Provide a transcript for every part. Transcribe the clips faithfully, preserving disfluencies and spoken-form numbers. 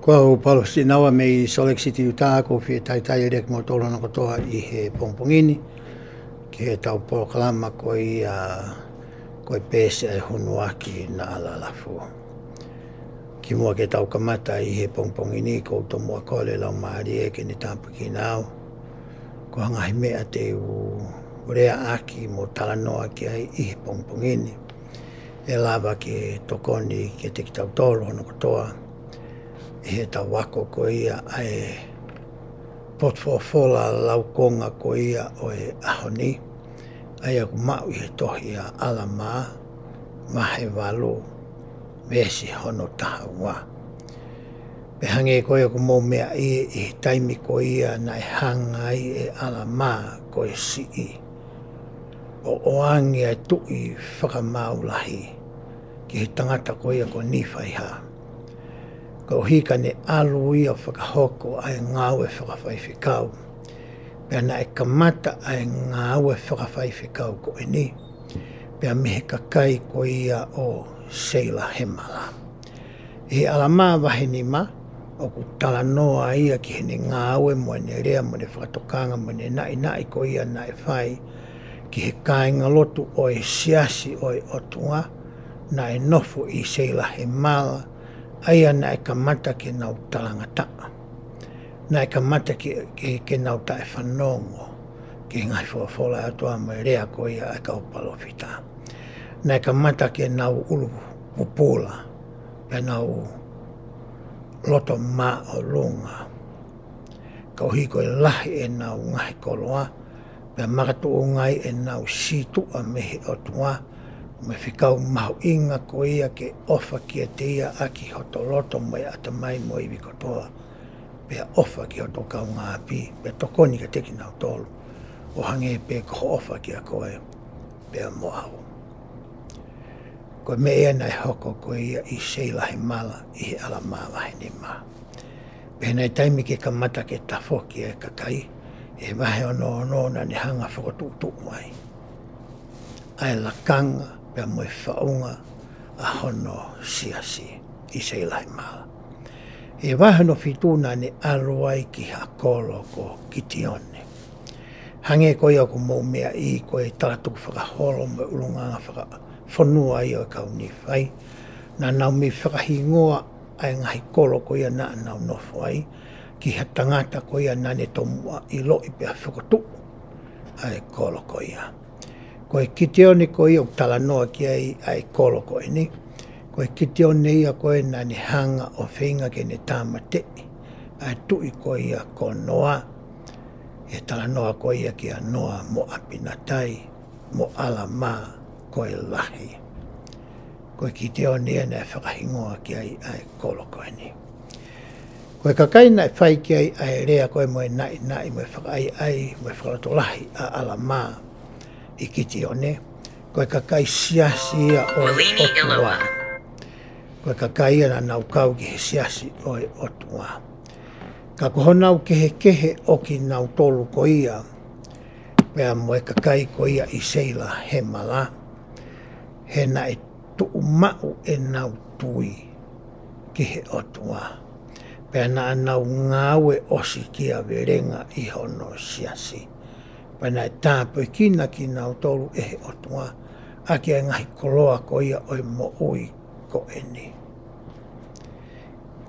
Ko au Palōfita Sinaua mei Salt Lake City, Utah, ʻoku ou fie talitali lelei kimoutolu hono kotoa ʻi he pongipongi ni ki heʻetau polokalama ko ia ko e Peesi ʻa e Hunuaki Naʻa Lalafu. Kimuʻa ke tau kamata ʻi he pongipongi ni, ʻoku ou tomuʻa kole Laumālie ke ne tāpuekina au ko e ngaahi meʻa te u leaʻaki mo talanoa ki ai ʻi he pongipongi ni, ʻe lava ke tokoni kiate kitautolu hono kotoa ʻi heʻetau ako ko ia ʻa e potu folofola laukonga ko ia ʻo e ʻaho ni, ʻa ia ʻoku maʻu ʻi he tohi ʻa ʻAlamā, vahe valu, veesi hono taha ua. Pea hangē ko ia ʻoku mou meaʻi, ʻi he taimi ko ia naʻe hanga ai ʻe ʻAlamā ko e siʻi ʻo ʻoange ʻa e tuʻi fakamaau lahi ki he tangata ko ia ko Nīfaiha, koeʻuhi ka ne ʻalu ia ʻo fakahoko ʻa e ngāue fakafaifekau. Pea naʻe kamata ʻa e ngāue fakafaifekau ko eni pea mei he kakai ko ia ʻo Seilahemala. ʻI he ʻAlamā vahe nima, ʻoku talanoa ia ki heʻene ngāue mo ʻene lea mo ʻene fakatokanga mo ʻene naʻinaʻi ko ia naʻe fai ki he kāingalotu ʻo e siasi ʻo e ʻOtua naʻe nofo ʻi Seilahemala, ʻa ia naʻe kamata ke nau talangataʻa. Naʻe kamata ke, ke, ke nau taʻefanongo ki he ngaahi folofola ʻa e ʻOtua mo e lea ko ia ʻa e kau palōfita. Naʻe kamata ke nau ʻulu pupula, pea nau loto māʻolunga, koeʻuhi ko e lahi ʻenau ngaahi koloa, pea makatuʻunga ai ʻenau sītuʻa mei he ʻOtua, mo e fekau mahuʻinga ko ia ke ʻofa kiate ia ʻaki hoto loto mo e ʻatamai mo e ivi kotoa, pea ʻofa ki hoto kaungāʻapi, pea tokoni kiate kinautolu ʻo hangē pē ko hoʻo ʻofa kiate koe pea mo au. Ko e meʻa ia naʻe hoko ko ia ʻi Seilahemala ʻi he ʻAlamā vahe nima. Pea naʻe taimi ke kamata ke tafoki e kakai, he vahe ono ono naʻa ne hanga ʻo fokotuʻutuʻu ai ʻa e lakanga pea mo e faʻunga ʻa hono siasi ʻi Seilahemala. He vahe ono fitu naʻa ne ʻalu ai ki ha kolo ko Kitione. Hangē ko ia ʻoku mou meaʻi, ko e talatukufakaholo mo e ʻulungaanga fakafonua ia ʻo e kau Nīfai, naʻa nau mei fakahingoa ʻa e ngaahi kolo ko ia naʻa nau nofo ai ki ha tangata ko ia naʻa ne tomuʻa ʻiloʻi pea fokotuʻu ʻa e kolo ko ia. Ko e Kitione ko ia ʻoku talanoa ki ai ʻa e kolo ko eni, ko e Kitione ia ko ē naʻa ne hanga ʻo feinga ke ne tāmateʻi ʻa e tuʻi ko ia ko Noa, ʻi he talanoa ko ia kia Noa mo ʻApinatai mo ʻAlamā ko e lahi. Ko e Kitione ia naʻe fakahingoa ki ai ʻa e kolo ko eni. Ko e kakai naʻe fai ki ai ʻa e lea ko ē mo e naʻinaʻi mo e fakaʻaiʻai mo e fakalotolahi ʻa ʻAlamā ʻi Kitione, ko e kakai siasi ia ʻo e ʻOtua. Ko e kakai ia naʻa nau kau ki he siasi ʻo e ʻOtua. Ka ko honau kehekehe ʻo kinautolu ko ia pea mo e kakai ko ia ʻi Seilahemala, he naʻe tuʻumaʻu ʻenau tui ki he ʻOtua, pea naʻa nau ngāue ʻosikiavelenga ʻi hono siasi. Pea naʻe tāpuekina kinautolu ʻe he ʻOtua ʻaki ʻa e ngaahi koloa ko ia ʻo e moʻui ko eni.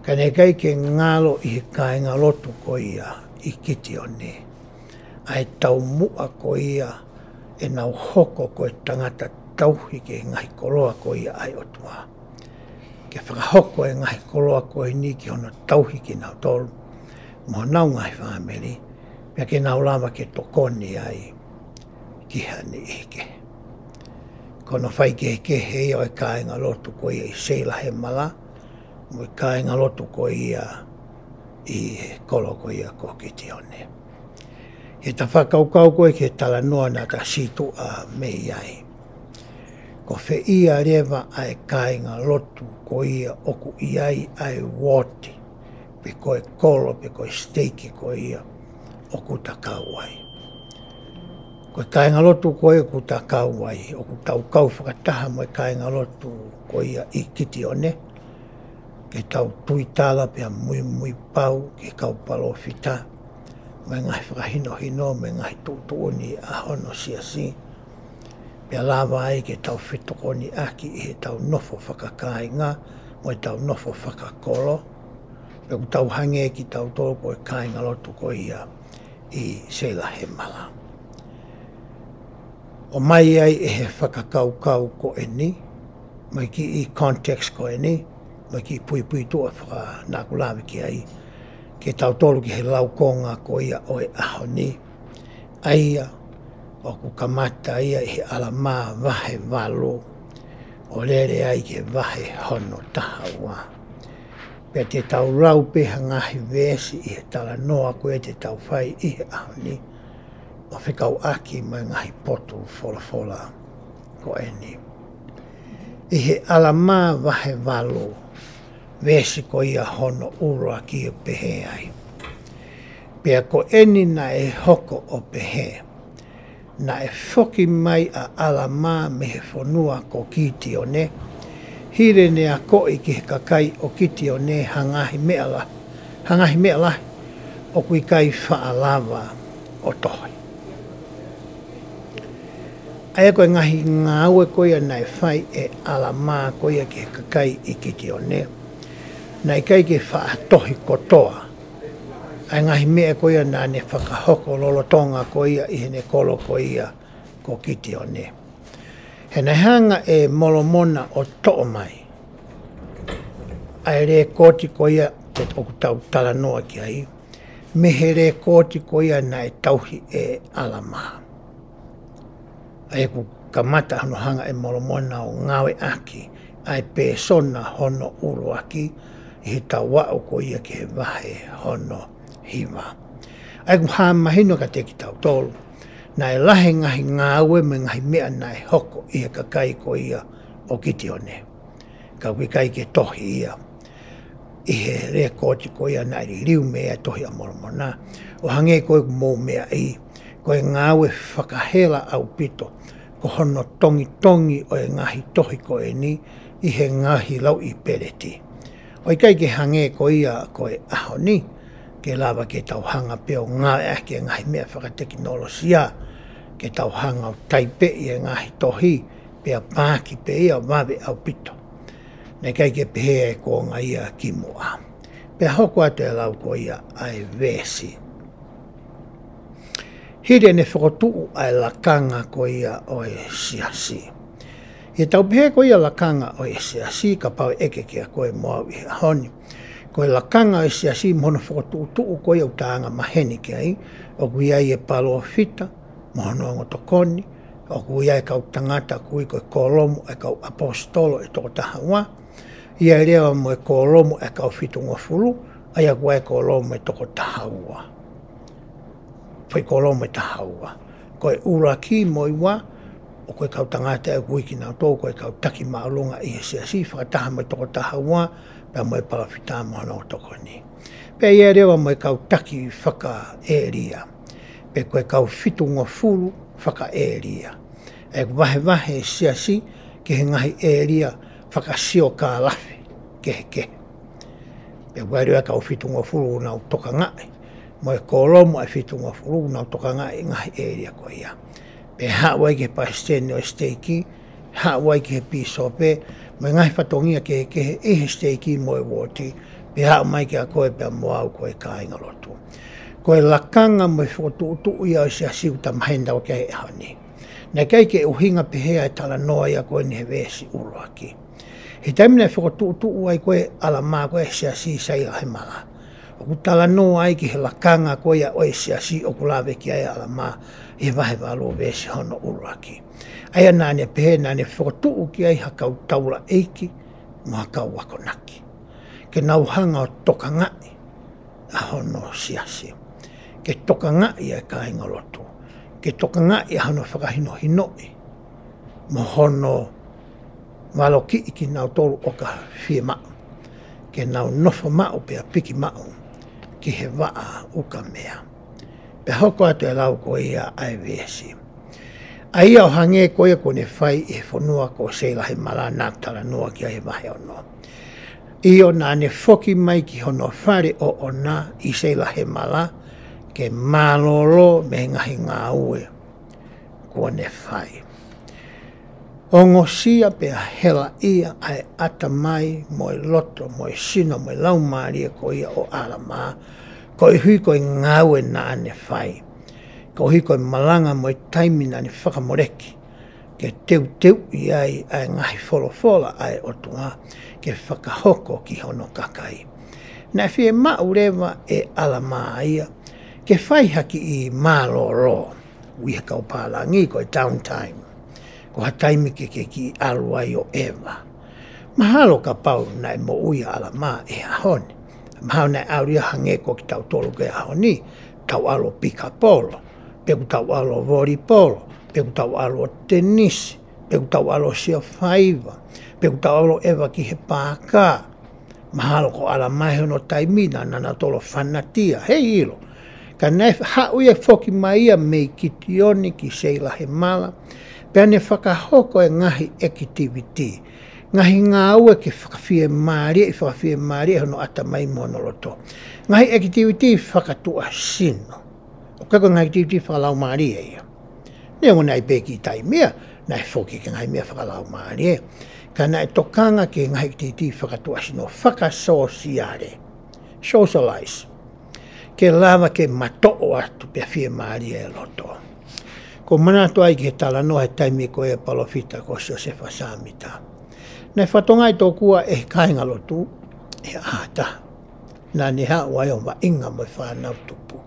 Ka naʻe ʻikai ke ngalo ʻi he kāingalotu ko ia ʻi Kitione ʻa e taumuʻa ko ia ʻenau hoko ko e tangata tauhi ki he ngaahi koloa ko ia ʻa e ʻOtua, ke fakahoko e ngaahi koloa ko eni ki hono tauhi kinautolu mo honau ngaahi fāmili, pea ke nau lava ke tokoni ai ki ha niʻihi kehe. Ko hono faikehekehe ia ʻo e kāingalotu ko ia ʻi Seilahemala mo e kāingalotu ko ia ʻi he kolo ko ia ko Kitione. He ta fakakaukau ko ē ki he talanoa naʻa ta sītuʻa mei ai, ko fē ia leva ʻa e kāingalotu ko ia ʻoku ʻi ai ʻa e uooti, pe ko e kolo, pe ko e siteiki ko ia ʻoku ta kau ai? Ko e kāingalotu ko ē ʻoku ta kau ai, ʻoku tau kau fakataha mo e kāingalotu ko ia ʻi Kitione, ʻetau tuitala pea muimui pau ki he kau palōfita, mo e ngaahi fakahinohino, mo e ngaahi tuʻutuʻuni ʻa hono siasi. Pea lava ai ke tau fetokoniʻaki ʻi heʻetau nofo fakakāinga, mo ʻetau nofo fakakolo. Pea ʻoku tau hangē kitautolu ko e kāingalotu ko ia ʻi Seilahemala. ʻOmai ai ʻe he fakakaukau ko eni, mo e kiʻi context ko eni, mo e kiʻi puipuituʻa faka-, naʻa ku lave ki ai, ke tau tolu ki he laukonga ko ia ʻo e ʻaho ni. ʻA ia, ʻoku kamata ia ʻi he ʻAlamā vahe valu, ʻo lele ai ki he vahe hono taha ua. Pea te tau lau pē ha ngaahi veesi ʻi he talanoa ko ia te tau fai ʻi he ʻaho ni, ʻo fekauʻaki mo e ngaahi potu folofola ko eni. ʻI he ʻAlamā vahe valu, veesi ko ia hono ʻuluaki ʻoku pehē ai. Pea ko eni naʻe hoko ʻo pehē, naʻe foki mai ʻa ʻAlamā mei he fonua ko Kitione, hili ʻene akoʻi ki he kakai ʻo Kitione ha ngaahi meʻa la-, ha ngaahi meʻa lahi ʻoku ʻikai faʻa lava ʻo tohi. ʻA ia ko e ngaahi ngāue ko ia naʻe fai ʻe ʻAlamā ko ia ki he kakai ʻi Kitione, naʻe ʻikai ke faʻa tohi kotoa ʻa e ngaahi meʻa ko ia naʻa ne fakahoko lolotonga ko ia ʻi heʻene kolo ko ia ko Kitione. He naʻe hanga ʻe Molomona ʻo toʻo mai ʻa e lēkooti ko ia te ʻoku tau talanoa ki ai, mei he lēkooti ko ia naʻe tauhi ʻe ʻAlamā. ʻA ia ʻoku kamata hono hanga ʻe Molomona ʻo ngāueʻaki ʻa e pēsona hono ʻuluaki ʻi he tau aʻu ko ia ki he vahe hono hiva. ʻA ia ʻoku hā mahino kiate kitautolu, naʻe lahi e ngaahi ngāue mo e ngaahi meʻa naʻe hoko ʻi he kakai ko ia ʻo Kitione. Ka ʻoku ʻikai ke tohi ia ʻi he lēkooti ko ia naʻe liliu mei ai e Tohi ʻa Molomona, ʻo hangē ko ʻeku mou meaʻi, ko e ngāue fakahela ʻaupito ko hono tongitongi ʻo e ngaahi tohi ko eni ʻi he ngaahi lauʻi peleti. ʻO ʻikai ke hangē ko ia ko e ʻaho ni, ke lava ke tau hanga pē ʻo ngāueʻaki e ngaahi meʻa fakatekinolosia, ke tau hanga ʻo taipeʻi e ngaahi tohi, pea paaki pē ia vave ʻaupito. Naʻe ʻikai ke pehē e kuonga ia kimuʻa. Pea hoko atu e lau ko ia ʻa e veesi. Hili ʻene fokotuʻu ʻa e lakanga ko ia ʻo e siasi. ʻI he tau pehē ko ia lakanga ʻo e siasi, kapau ʻe ʻeke kiate koe mo au ʻi he ʻaho ni, ko e lakanga ʻo e siasi mo hono fokotuʻutuʻu ko ia ʻoku ta anga maheni ki ai, ʻoku ʻi ai e palōfita mo hono ongo tokoni, ʻoku ʻi ai e kau tangata ʻoku ui ko e kōlomu ʻa e kau ʻaposetolo ʻe toko taha ua, ʻi ai leva mo e kōlomu ʻa e kau fitungofulu, ʻa ia ʻoku ʻi ai e kōlomu ʻe toko taha ua. Foʻi kōlomu ʻe taha ua. Ko e ʻuluaki mo e ua, ʻoku ʻi ai e kau tangata ʻoku ui kinautolu ko e kau taki māʻolunga ʻi he siasi, fakataha mo e toko taha ua, pea mo e palōfita mo hono ongo tokoni. Pea ʻi ai leva mo e kau taki fakaʻēlia, pe ko e kau fitungofulu fakaʻēlia. ʻA ia ʻoku vahevahe e siasi ki he ngaahi ʻēlia fakasiokālafi kehekehe. Pea ʻoku ʻi ai leva e kau fitungofulu ʻoku nau tokangaʻi, mo e kōlomu ʻa e fitungofulu ʻoku nau tokangaʻi e ngaahi ʻēlia ko ia. Pea haʻu ai ki he palesiteni ʻo e siteiki, haʻu ai ki he pīsope, mo e ngaahi fatongia kehekehe ʻi he siteiki mo e uooti, pea haʻu mai kiate koe pea mo au ko e kāingalotu. Ko e lakanga mo e fokotuʻutuʻu ia ʻo e siasi ʻoku ta maheni atu ki ai he ʻaho ni. Naʻe ʻikai ke ʻuhinga pehē ʻa e talanoa ia ko eni he veesi ʻuluaki. He taimi naʻe fokotuʻutuʻu ai ko ē ʻe ʻAlamā ko ē e siasi ʻi Seilahemala, ʻoku talanoa ai ki he lakanga ko ia ʻo e siasi ʻoku lave ki ai ʻa ʻAlamā ʻi he vahe valu veesi hono ʻuluaki. ʻA ia naʻa ne pehē naʻa ne fokotuʻu ki ai ha kau taulaʻeiki mo ha kau akonaki, ke nau hanga ʻo tokangaʻi ʻa hono siasi, ke tokangaʻi ʻa e kāingalotu, ke tokangaʻi ʻa hono fakahinohinoʻi mo hono valokiʻi kinautolu ʻoka fiemaʻu ke nau nofo maʻu pea piki maʻu ki he vaʻa ukamea. Pea hoko atu e lau ko ia ʻa e veesi. ʻA ia ʻo hangē ko ia kuo ne fai ʻi he fonua ko Seilahemala naʻa ku talanoa ki ai he vahe ono. ʻIo, naʻa ne foki mai ki hono fale ʻoʻona ʻi Seilahemala, ke mālōlō mei he ngaahi ngāue kuo ne fai. Ongosia pea helaʻia ʻa e ʻatamai mo e loto mo e sino mo e laumālie ko ia ʻo ʻAlamā, koeʻuhi ko e ngāue naʻa ne fai, koeʻuhi ko e malanga mo e taimi naʻa ne fakamoleki ke teuteuʻi ai ʻa e ngaahi folofola ʻa e ʻOtua ke fakahoko ki hono kakai. Naʻe fiemaʻu leva ʻe ʻAlamā ia ke fai ha kiʻi mālōlō, ui he kau pālangi ko e downtime. Ko ha taimi ke ke kiʻi ʻalu ai ʻo ʻeva. Mahalo kapau naʻe moʻui ʻa ʻAlamā he ʻaho ni, mahalo naʻe ʻalu ia hangē ko kitautolu he ʻaho ni, tau ʻalu ʻo pikapolo, pe ʻoku tau ʻalu ʻo volipolo, pe ʻoku tau ʻalu ʻo tenisi, pe ʻoku tau ʻalu ʻo sio faiva, pe ʻoku tau ʻalu ʻo ʻeva ki he pākā. Mahalo ko ʻAlamā he hono taimi na naʻa na tolo fanatia, heiʻilo. Ka naʻe haʻu ia, foki mai ia mei Kitione ki Seilahemala, pea ne fakahoko e ngaahi activity, ngaahi ngāue ke fakafiemālie, fakafiemālie hono ʻatamai mo hono loto. Ngaahi activity fakatuʻasino. ʻOku ʻikai ko e ngaahi activity fakalaumālie ia. Neongo naʻe ʻi ai pē kiʻi taimi ia naʻe foki ki he ngaahi meʻa fakalaumālie, ka naʻe tokanga ki he ngaahi activity fakatuʻasino, fakasōsiale, socialize, ke lava ke matoʻo atu pea fiemālie e loto. ʻOku ou manatu ai ki he talanoa he taimi ko ia e palōfita ko Siosefa Sāmita. Naʻe fakatokangaʻi tokua ʻe he kāingalotu ʻe taha naʻa ne haʻu ai ʻo vaʻinga mo e fānau tupu.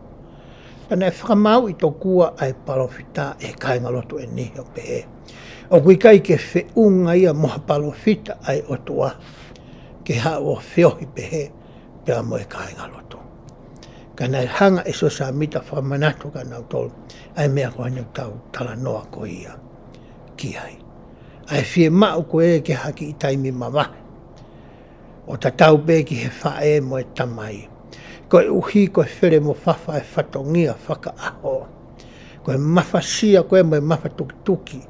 Ka naʻe fakamāuʻi tokua ʻa e palōfita ʻe he kāingalotu ʻe niʻihi ʻo pehē, ʻoku ʻikai ke feʻunga ia mo ha palōfita ʻa e ʻOtua ke haʻu ʻo feohi pehē pea mo e kāingalotu. Ka naʻe hanga ʻe Siosefa Sāmita ʻo fakamanatu kia nautolu ʻa e meʻa ko eni ʻoku tau talanoa ko ia ki ai. ʻA e fiemaʻu ko ē ke ha kiʻi taimi mavahe ʻo tatau pē ki he faʻē mo e tamai, koeʻuhi ko e fele mo fafa e fatongia fakaʻaho. Ko e mafasia ko ē mo e mafatukituki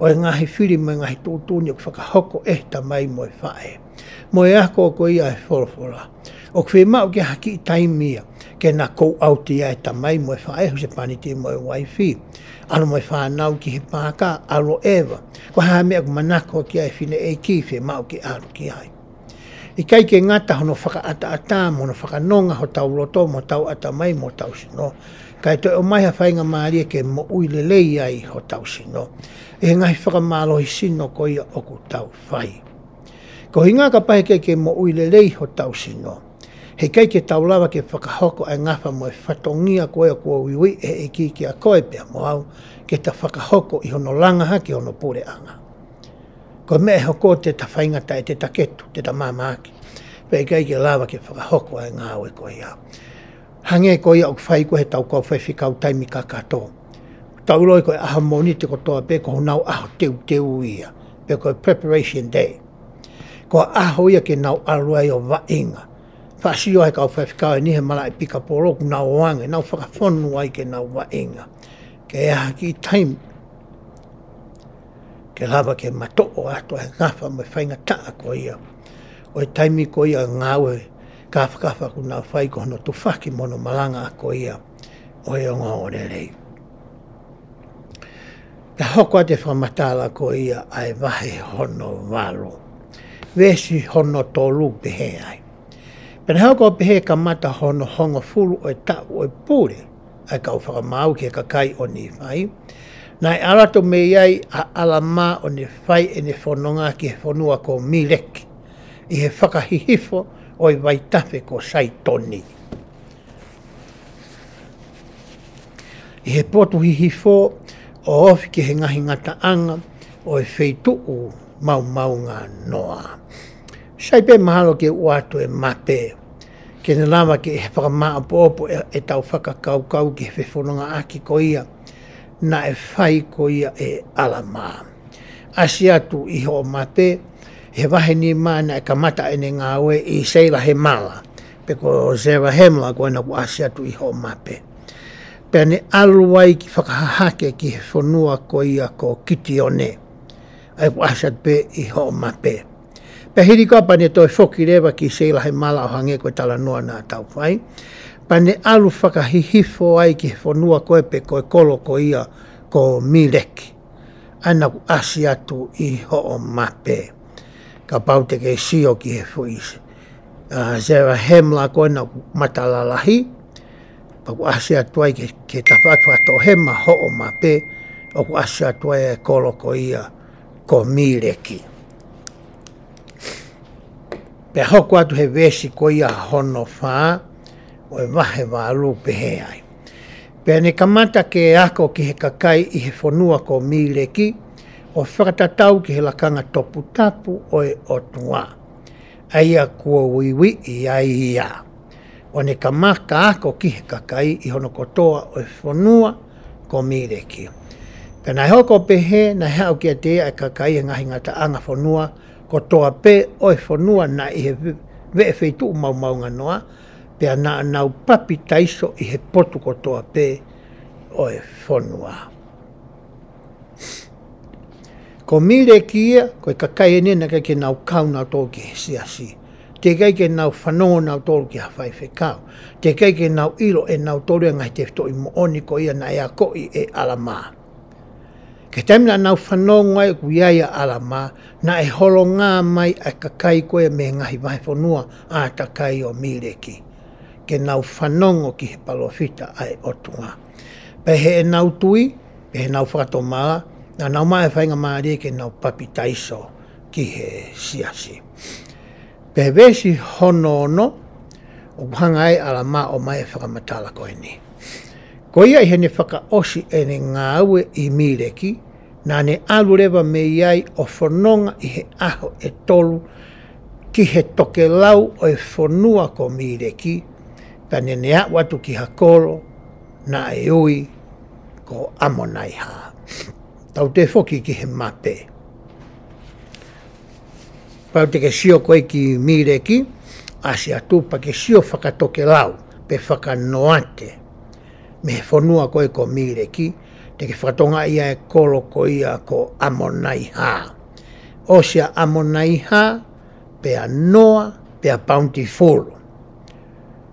ʻo e ngaahi fili mo e ngaahi tuʻutuʻuni ʻoku fakahoko ʻe he tamai mo e faʻē, mo e ako ko ia ʻa e folofola, ʻoku fiemaʻu ke ha kiʻi taimi ia ke na go out ia e tamai mo e faʻē, husepāniti mo e uaifi, ʻalu mo e fānau ki he pākā, ʻalu ʻo ʻeva. Ko e hā e meʻa ʻoku manako ki ai e fineʻeiki, fiemaʻu ke ʻalu ki ai. ʻIkai ke ngata hono fakaʻataʻatā mo hono fakanonga hotau loto mo hotau ʻatamai mo hotau sino, kae toe ʻomai ha faingamālie ke moʻui lelei ai hotau sino ʻi he ngaahi fakamālohisino ko ia ʻoku tau fai. Ko e ʻuhinga kapau he ʻikai ke moʻui lelei hotau sino, he ʻikai ke tau lava ke fakahoko ʻa e ngafa mo e fatongia ko ia kuo uiuiʻi ʻe he ʻEiki kiate koe pea mo au ke ta fakahoko ʻi hono langa hake hono puleʻanga. Ko e meʻa ʻe hoko te ta faingataʻa, te ta ketu, te ta māmāki, pea ʻikai ke lava ke fakahoko ʻa e ngāue ko ia. Hangē ko ia ʻoku fai ko ē ʻe he kau faifekau taimi kakato. Tau ʻiloʻi ko e ʻaho Mōnite kotoa pē ko honau ʻaho teuteu ia, pe ko e preparation day. Ko e ʻaho ia ke nau ʻalu ai ʻo vaʻinga. Faʻa sio ai e kau faifekau ʻe niʻihi he malaʻe pikapolo ʻoku nau ō ange, nau fakafonu ai ke nau vaʻinga. Ke ʻi ai ha kiʻi taimi ke lava ke matoʻo atu ʻa e ngafa mo e faingataʻa ko ia ʻo e taimi ko ia ʻo e ngāue kāfakafa ʻoku nau fai, ko hono tufaki mo hono malanga ko ia ʻo e ongoongolelei. Pea hoko atu e fakamatala ko ia ʻa e vahe hono valu, veesi hono tolu, pehē ai: Pea naʻe hoko ʻo pehē kamata hono hongofulu ʻo e taʻu ʻo e pule ʻa e kau fakamaau ki he kakai ʻo Nīfai, naʻe ʻalu atu mei ai ʻa ʻAlamā ʻo ne fai ʻene fononga ki he fonua ko Mileki, ʻi he fakahihifo ʻo e vaitafe ko Saitoni, ʻi he potu hihifo ʻo ofi ki he ngaahi ngataʻanga ʻo e feituʻu maumaunganoa. Sai pē mahalo ke u ʻoatu e mape ke ne lava ke fakamāʻopoʻopo e, ʻetau fakakaukau ki he fefonongaʻaki ko ia naʻe fai ko ia ʻe ʻAlamā. ʻAsi atu ʻi hoʻo mape, he vahe nima naʻe kamata ʻene ngāue ʻi Seilahemala, pe ko Zarahemla ko ena ʻoku ʻasi atu ʻi hoʻo mape. Pea ne ʻalu ai ki fakahahake ki he fonua ko ia ko Kitione, ʻa ia ʻoku ʻasi atu pē ʻi hoʻo mape. Pea hili ko ia pea ne toe foki leva ki Seilahemala ʻo hangē ko e talanoa naʻa tau fai. Pea ne ʻalu fakahihifo ai ki he fonua ko ē pe ko e kolo ko ia ko Mileki, ʻa ia naʻa ku ʻasi atu ʻi hoʻo mape. Kapau te ke sio ki he foʻi, ʻa, Zarahemla ko ē naʻa ku matala lahi, pea ku ʻasi atu ai ki he, ki he tafaʻaki fakatoʻohema hoʻo mape, ʻoku ʻasi atu ai e kolo ko ia ko Mileki. Pea hoko atu he veesi ko ia hono fā ʻo e vahe valu, pehē ai: Pea ne kamata ke ako ki he kakai ʻi he fonua ko Mileki, ʻo fakatatau ki he lakanga toputapu ʻo e ʻOtua, ʻa ia kuo uiuiʻi ai ia. ʻO ne kamata ako ki he kakai ʻi hono kotoa ʻo e fonua ko Mileki. Pea naʻe hoko ʻo pehē naʻe haʻu kiate ia ʻa e kakai ʻi he ngaahi ngataʻanga fonua kotoa pē ʻo e fonua naʻe ʻi he ve-, veʻe feituʻu maomaonganoa, pea naʻa nau papitaiso ʻi he potu kotoa pē ʻo e fonua. Ko Mileki ia, ko e kakai eni naʻe ʻikai ke nau kau nautolu ki he siasi. Teʻeki ai ke nau fanongo nautolu ki ha faifekau. Teʻeki ai ke nau ʻilo ʻe nautolu e ngaahi tefitoʻi moʻoni ko ia naʻe akoʻi ʻe ʻAlamā. Ki he taimi naʻa nau fanongo ai ʻoku ʻi ai ʻa ʻAlamā, naʻe holonga mai ʻa e kakai ko ia mei he ngaahi vahefonua ʻātakai ʻo Mileki ke nau fanongo ki he palōfita ʻa e ʻOtua. Pea ʻi heʻenau tui, pea ʻi heʻenau fakatomala, naʻa nau maʻu e faingamālie ke nau papitaiso ki he siasi. Pea veesi hono ono, ʻoku hanga ai ʻe ʻAlamā ʻo ʻomai e fakamatala ko eni: Ko ia ʻi heʻene fakaʻosi ʻene ngāue ʻi Mileki, naʻa ne ʻalu leva mei ai ʻo fononga ʻi he ʻaho ʻe tolu ki he tokelau ʻo e fonua ko Mileki, pea naʻa ne aʻu atu ki ha kolo naʻe ui ko ʻAmonaihā. Tau toe foki ki he mape. Kapau te ke sio ko ē ki Mileki, ʻasi atu pea ke sio fakatokelau, pe fakanoate, mei he fonua ko ē ko Mileki, te ke fakatokangaʻi ʻa e kolo ko ia ko ʻAmonaihā. ʻOsi ʻa ʻAmonaihā, pea Noa, pea Bountiful.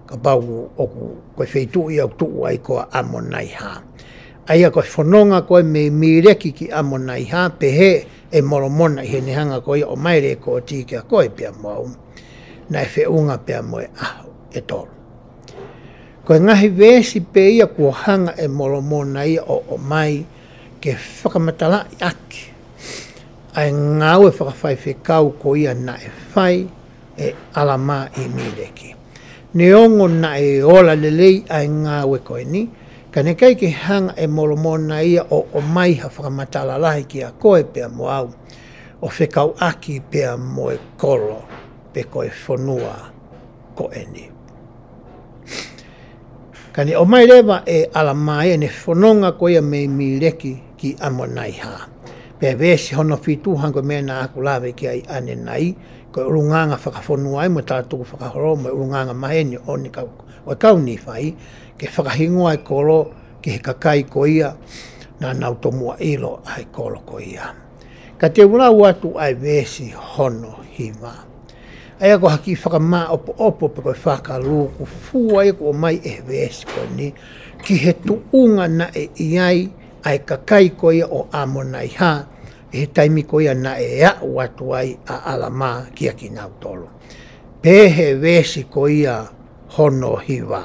Kapau ʻoku, ko e feituʻu ia ʻoku tuʻu ai ko ʻAmonaihā. ʻA ia ko e fononga ko ē mei Mileki ki ʻAmonaihā, pehē ʻe Molomona ʻi heʻene hanga ko ia ʻo ʻomai e lekooti kiate koe pea mo au, naʻe feʻunga pea mo e ʻaho ʻe tolu. Ko e ngaahi veesi pē ia kuo hanga ʻe Molomona ia ʻo ʻomai ke fakamatalaʻi ʻaki ʻa e ngāue fakafaifekau ko ia naʻe fai ʻe ʻAlamā ʻi Mileki. Neongo naʻe ola lelei ʻa e ngāue ko eni, ka naʻe ʻikai ke hanga ʻe Molomona ia ʻo ʻomai ha fakamatala lahi kiate koe pea mo au, ʻo fekauʻaki pea mo e kolo, pe ko e fonua ko eni. Ka ne ʻomai leva ʻe ʻAlamā ia ʻene fononga ko ia mei Mileki ki ʻAmonaihā. Pea veesi hono fitu, hangē ko e meʻa naʻa ku lave ki ai ʻanenai, ko e ʻulungaanga fakafonua ia mo e talatuku fakaholo mo e ʻulungaanga maheni ʻo e kau, ʻo e kau Nīfai, ke fakahingoa e kolo ki he kakai ko ia naʻa nau tomuʻa ʻilo ʻa e kolo ko ia. Ka te u lau atu ʻa e veesi hono hiva. ʻA ia ko ha kiʻi fakamāʻopoʻopo pe ko e fakalūkufua ia kuo ʻomai ʻe he veesi ko eni ki he tuʻunga naʻe ʻi ai ʻa e kakai ko ia ʻo ʻAmonaihā, ʻi he taimi ko ia naʻe aʻu atu ai ʻa ʻAlamā kiate kinautolu. Pehē ʻe he veesi ko ia hono hiva.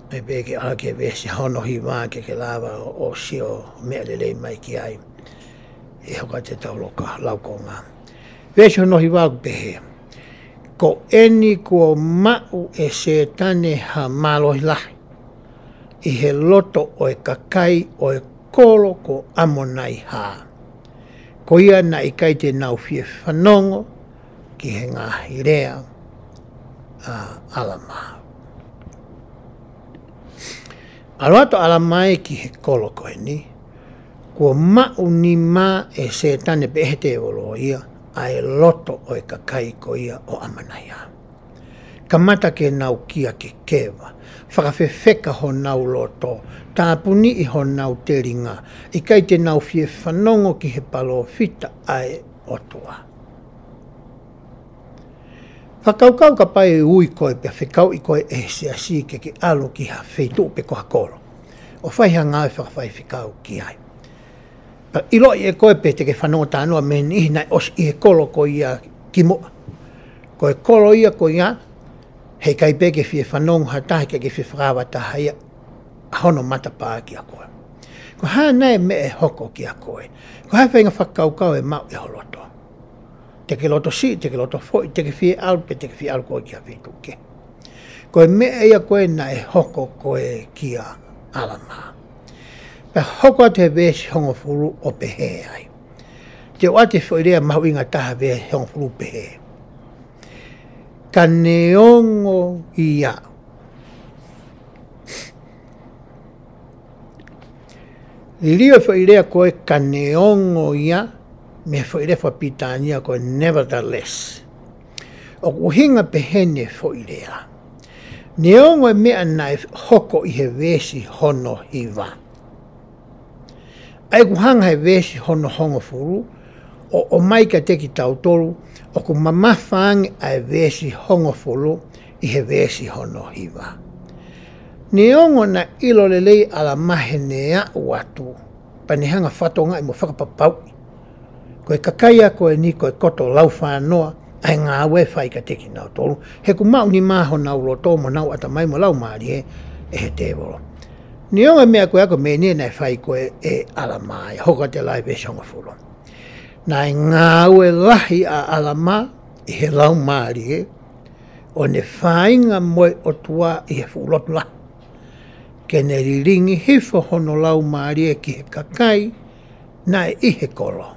ʻE pehē ke ʻalu ki he veesi hono hiva ke ke lava ʻo, ʻo sio meʻa lelei mai ki ai. ʻE hoko atu ʻetau loka, laukonga. Veesi hono hiva ʻoku pehē: Ko eni kuo maʻu ʻe Sētane ha mālohi lahi ʻi he loto ʻo e kakai ʻo e kolo ko ʻAmonaihā. Ko ia naʻe ʻikai te nau fie fanongo ki he ngaahi lea ʻa ʻAlamā. ʻAlu atu ʻa ʻAlamā ia ki he kolo ko eni, kuo maʻu nima ʻe Sētane pe ʻe he tēvolo ia ʻa e loto ʻo e kakai ko ia ʻo ʻAmonaihā. Kamata ke nau kia kekeva, fakafefeka honau loto, tāpuniʻi honau telinga, ʻikai te nau fie fanongo ki he palōfita ʻa e ʻOtua. Fakakaukau kapau ʻe ui koe pea fekauʻi koe ʻe he siasi ke ke ʻalu ki ha feituʻu pe ko ha kolo ʻo fai ha ngāue fakafaifekau ki ai. Pea ʻiloʻi ʻe koe pe te ke fanongo talanoa mei he niʻihi naʻe ʻosi ʻi he kolo ko ia kimuʻa. Ko e kolo ia ko ia, heʻikai pē ke fie fanongo ha taha, ʻikai ke fie fakaava ha taha ia ʻa hono matapā kia koe. Ko e hā nai e meʻa ʻe hoko kia koe? Ko e hā e faʻahinga fakakaukau ʻe maʻu ʻi ho loto? Te ke loto siʻi, te ke loto foʻi, te ke fie ʻalu pe te ke fie ʻalu koe ki ha feituʻu kehe? Ko e meʻa ia ko ē naʻe hoko ko ē kia ʻAlamā. Pea hoko atu he veesi hongofulu ʻo pehē ai. Te u ʻoatu e foʻi lea mahuʻinga taha, veesi hongofulu, pehē: Ka neongo ia. Liliu e foʻi lea ko e ka neongo ia mei he foʻi lea fakapilitānia ko e nevertheless. ʻOku ʻuhinga peheni e foʻi lea. Neongo e meʻa naʻe hoko ʻi he veesi hono hiva, ʻa ia ʻoku hanga he veesi hono hongofulu ʻo ʻomai kiate kitautolu, ʻoku mamafa ange ʻa e veesi hongofulu ʻi he veesi hono hiva. Neongo naʻe ʻilo lelei ʻa ʻAlamā heʻene aʻu atu, pea ne hanga ʻo fakatokangaʻi mo fakapapauʻi ko e kakai ia ko eni ko e koto laufānoa ʻa e ngāue ʻe fai kiate kinautolu, he kuo maʻunimā honau loto mo honau ʻatamai mo e laumālie ʻe he tēvolo. Neongo e meʻa ko ē ʻoku meʻa ni naʻe fai ko ē ʻe ʻAlamā, ʻa ia ʻoku hoko atu ai e veesi hongofulu. Naʻe ngāue lahi ʻa ʻAlamā ʻi he laumālie, ʻo ne fāinga mo e ʻOtua ʻi he fuʻu lotu lahi, ke ne lilingi hifo hono laumālie ki he kakai naʻe ʻi he kolo,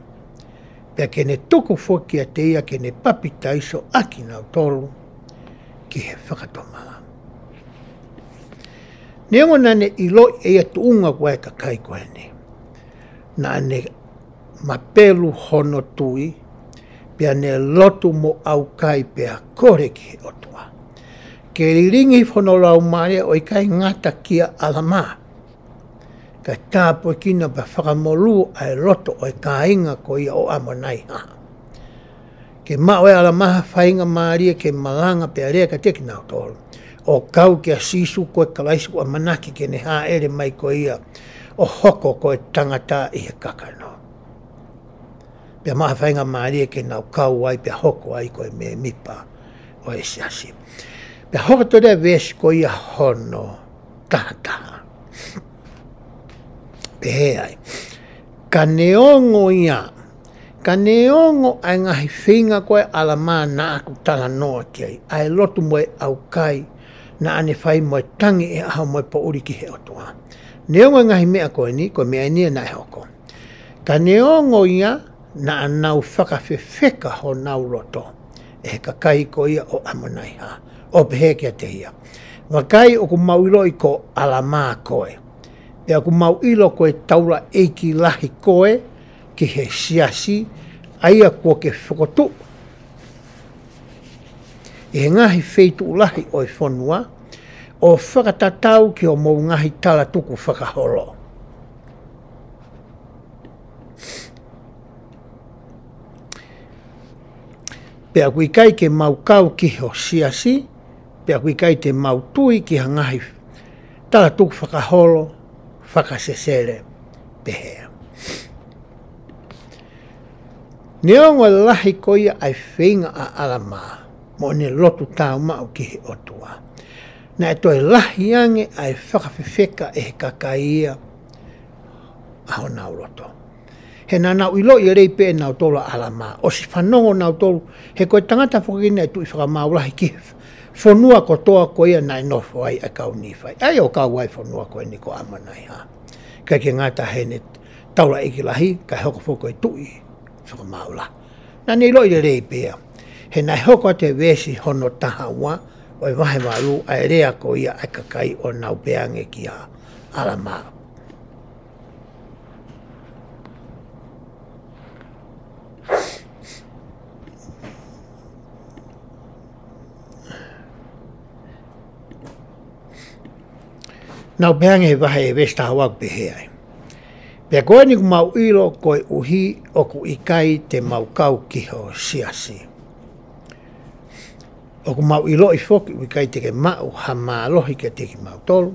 pea ke ne tuku foki kiate ia ke ne papitaiso ʻa kinautolu ki he fakatomala. Neongo naʻa ne ʻiloʻi ʻe ia e tuʻunga ko ē ʻa e kakai ko eni, naʻa ne mapelu hono tui, pea ne lotu mo ʻaukai pea kole ki he ʻOtua ke lilingi hono laumālie, ʻo ʻikai ngata kia ʻAlamā, kae tāpuekina pea fakamolū ʻa e loto ʻo e kāinga ko ia ʻo ʻAmonaihā. Ke maʻu ʻe ʻAlamā ha faingamālie ke malanga pea lea kiate kinautolu, ʻo kau kia Sīsū ko e Kalaisi kuo ʻamanaki ke ne hāʻele mai ko ia ʻo hoko ko e tangata ʻi he kakano. Pea maʻu ha faingamālie ke nau kau ai pea hoko ai ko e mēmipa ʻo e siasi. Pea hoko atu e veesi ko ia hono tahataha, pehē ai: Ka neongo ia, ka neongo ʻa e ngaahi feinga ko ē ʻa ʻAlamā naʻa ku talanoa ki ai, ʻa e lotu mo e ʻaukai naʻa ne fai mo e tangi ʻi he ʻaho mo e poʻuli ki he ʻOtua. Neongo e ngaahi meʻa ko eni, ko e meʻa eni naʻe hoko. Ka neongo ia, naʻa nau fakafefeka honau loto ʻe he kakai ko ia ʻo ʻAmonaihā, ʻo pehē kiate ia: Vakai, ʻoku mau ʻiloʻi ko ʻAlamā koe, pea ʻoku mau ʻilo ko e taulaʻeiki lahi koe ki he siasi, ʻa ia kuo ke fokotuʻu ʻi he ngaahi feituʻu lahi ʻo e fonua, ʻo fakatatau ki hoʻomou ngaahi talatuku fakaholo. Pea ʻoku ʻikai ke mau kau ki ho siasi, pea ʻoku ʻikai te mau tui ki ha ngaahi talatuku fakaholo fakasesele pehē. Neongo e lahi ko ia ʻa e feinga ʻa ʻAlamā mo ʻene lotu tāumaʻu ki he ʻOtua, naʻe toe lahi ange ʻa e fakafefeka ʻe he kakai ia ʻa honau loto. He naʻa nau ʻiloʻi lelei pē ʻe nautolu ʻa ʻAlamā, ʻosi fanongo nautolu, he ko e tangata foki eni naʻe tuʻi fakamaau lahi ki he fonua kotoa ko ia naʻe nofo ai ʻa e kau Nīfai, ʻa ia ʻoku kau ai e fonua ko eni ko ʻAmonaihā. ʻIkai ke ngata heʻene taulaʻeiki lahi, kae hoko foki ko e tuʻi fakamaau lahi. Naʻa ne ʻiloʻi lelei pē ia, he naʻe hoko atu he veesi hono tahaua ʻo e vahe valu ʻa e lea ko ia ʻa e kakai ʻo nau pehē ange kia ʻAlamā. Naʻa ku pehē ange he vahe ʻe veesi taha ua ʻoku pehē ai: Pea ko eni ʻoku mau ʻilo koeʻuhi ʻoku ʻikai te mau kau ki ho siasi, ʻoku mau ʻiloʻi foki ʻoku ʻikai te ke maʻu ha mālohi kiate kimautolu,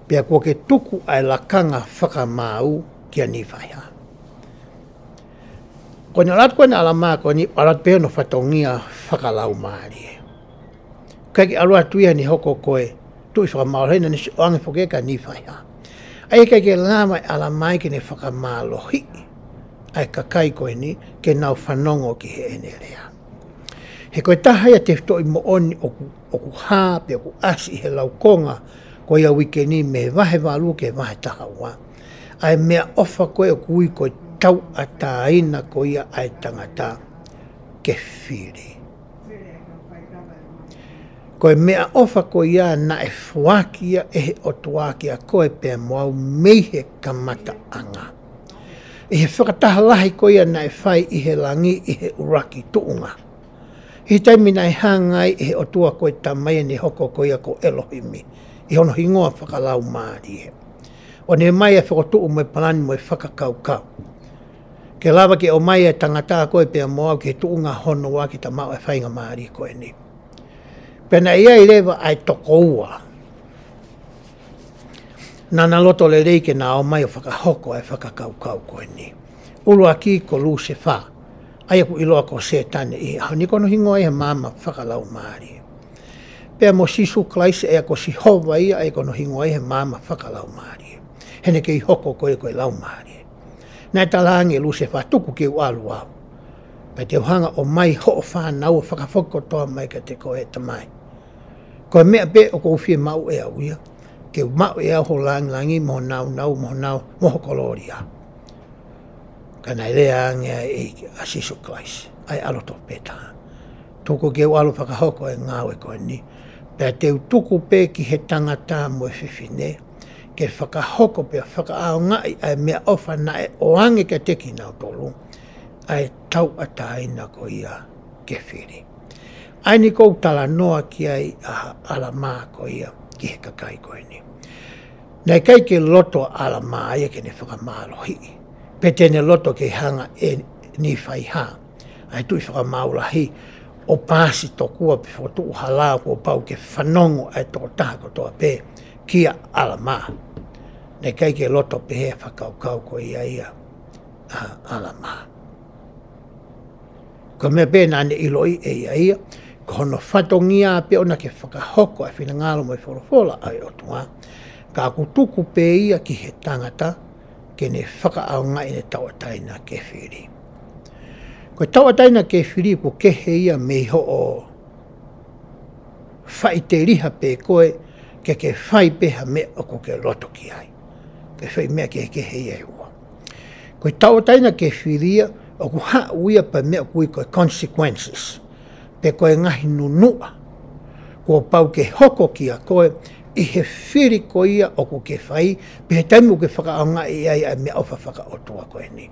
pea kuo ke tuku ʻa e lakanga fakamāu kia Nīfaiha. Ko ʻene ʻalu atu ko eni ʻa ʻAlamā ko eni, ʻalu atu pē hono fatongia fakalaumālie. ʻIkai ke ʻalu atu ia ʻene hoko ko e tuʻi fakamālohi, naʻa ne sio ange foki kia Nīfaiha. ʻA ia ʻikai ke lava ʻe ʻAlamā ia ke ne fakamālohiʻi ʻa e kakai ko eni ke nau fanongo ki heʻene lea. He ko e taha ia e tefitoʻi moʻoni ʻoku, ʻoku hā pe ʻoku ʻasi ʻi he laukonga ko ia uike ni mei he vahe valu ki he vahe taha ua, ʻa e meʻaʻofa ko ē ʻoku ui ko e tauʻatāina ko ia ʻa e tangata ke fili. Ko e meʻaʻofa ko ia naʻe foaki ia ʻe he ʻOtua kia koe pea mo au mei he kamataʻanga, ʻi he fakataha lahi ko ia naʻe fai ʻi he langi ʻi he ʻuluaki tuʻunga, ʻi he taimi naʻe hanga ai ʻe he ʻOtua ko e Tamai ʻene hoko ko ia ko ʻElohimi ʻi hono hingoa fakalaumālie, ʻo ne ʻomai ʻa e fokotuʻu mo e palani mo e fakakaukau ke lava ke ʻomai ʻa e tangata ko ē pea mo au ki he tuʻunga hono ua ke ta maʻu ʻa e faingamālie ko eni. Pea naʻe ʻi ai leva ʻa e toko ua naʻa na loto lelei ke na ō mai ʻo fakahoko ʻa e fakakaukau ko eni. ʻUluaki ko Lusefā, ʻa ia ʻoku ʻiloa ko Sētane ʻi he ʻaho ni, ko hono hingoa ia he maama fakalaumālie. Pea mo Sīsū Kalaisi, ʻa ia ko Sihova ia, ʻa ia ko hono hingoa ia he maama fakalaumālie, he naʻe kei hoko ko ia ko e Laumālie. Naʻe talaange ʻe Lusefā, tuku ke u ʻalu au, pea te u hanga ʻo ʻomai hoʻo fānau ʻo fakafoki kotoa mai kiate koe ʻe he Tamai. Ko e meʻa pē ʻoku ou fiemaʻu ʻe au ia, ke u maʻu ʻe au ho langilangi mo ho nāunau mo ho nau mo ho kolōlia. Ka naʻe lea ange ai ʻa Sīsū Kalaisi, ʻa e ʻAlo tofu pē taha: Tuku ke u ʻalu ʻo fakahoko e ngāue ko eni, pea te u tuku pē ki he tangata mo e fefine ke fakahoko pea fakaʻaongaʻi ʻa e meʻaʻofa naʻe ʻoange kiate kinautolu, ʻa e tauʻatāina ko ia ke fili. ʻA eni ʻoku talanoa ki ai ʻa ʻAlamā ko ia ki he kakai ko eni. Naʻe ʻikai ke loto ʻa ʻAlamā ia ke ne fakamālohiʻi, pe te ne loto ke hanga ʻe Nīfaiha, ʻa e tuʻi fakamaau lahi, ʻo paasi tokua pe fokotuʻu ha lao kuo pau ke fanongo ʻa e tokotaha kotoa pē kia ʻAlamā. Naʻe ʻikai ke loto pehē ʻa e fakakaukau ko ia ia ʻa ʻAlamā. Ko e meʻa pē naʻa ne ʻiloʻi ʻe ia ia, ko hono fatongia pē ʻona ke fakahoko ʻa e finangalo mo e folofola ʻa e ʻOtua, ka ʻoku tuku pē ia ki he tangata ke ne fakaʻaongaʻi ʻene tauʻatāina ke fili. Ko e tauʻatāina ke fili ʻoku kehe ia mei hoʻo faʻiteliha pē koe ke ke fai pē ha meʻa ʻoku ke loto ki ai. Ko e foʻi meʻa kehekehe ia ʻe ua. Ko e tauʻatāina ke fili ia, ʻoku haʻu ia pea meʻa ʻoku ui ko e consequences, pe ko e ngaahi nunuʻa kuo pau ke hoko kia koe ʻi he fili ko ia ʻoku ke fai, pe he taimi ʻoku ke fakaʻaongaʻi ai ʻa e meʻaʻofa fakaʻotua ko eni.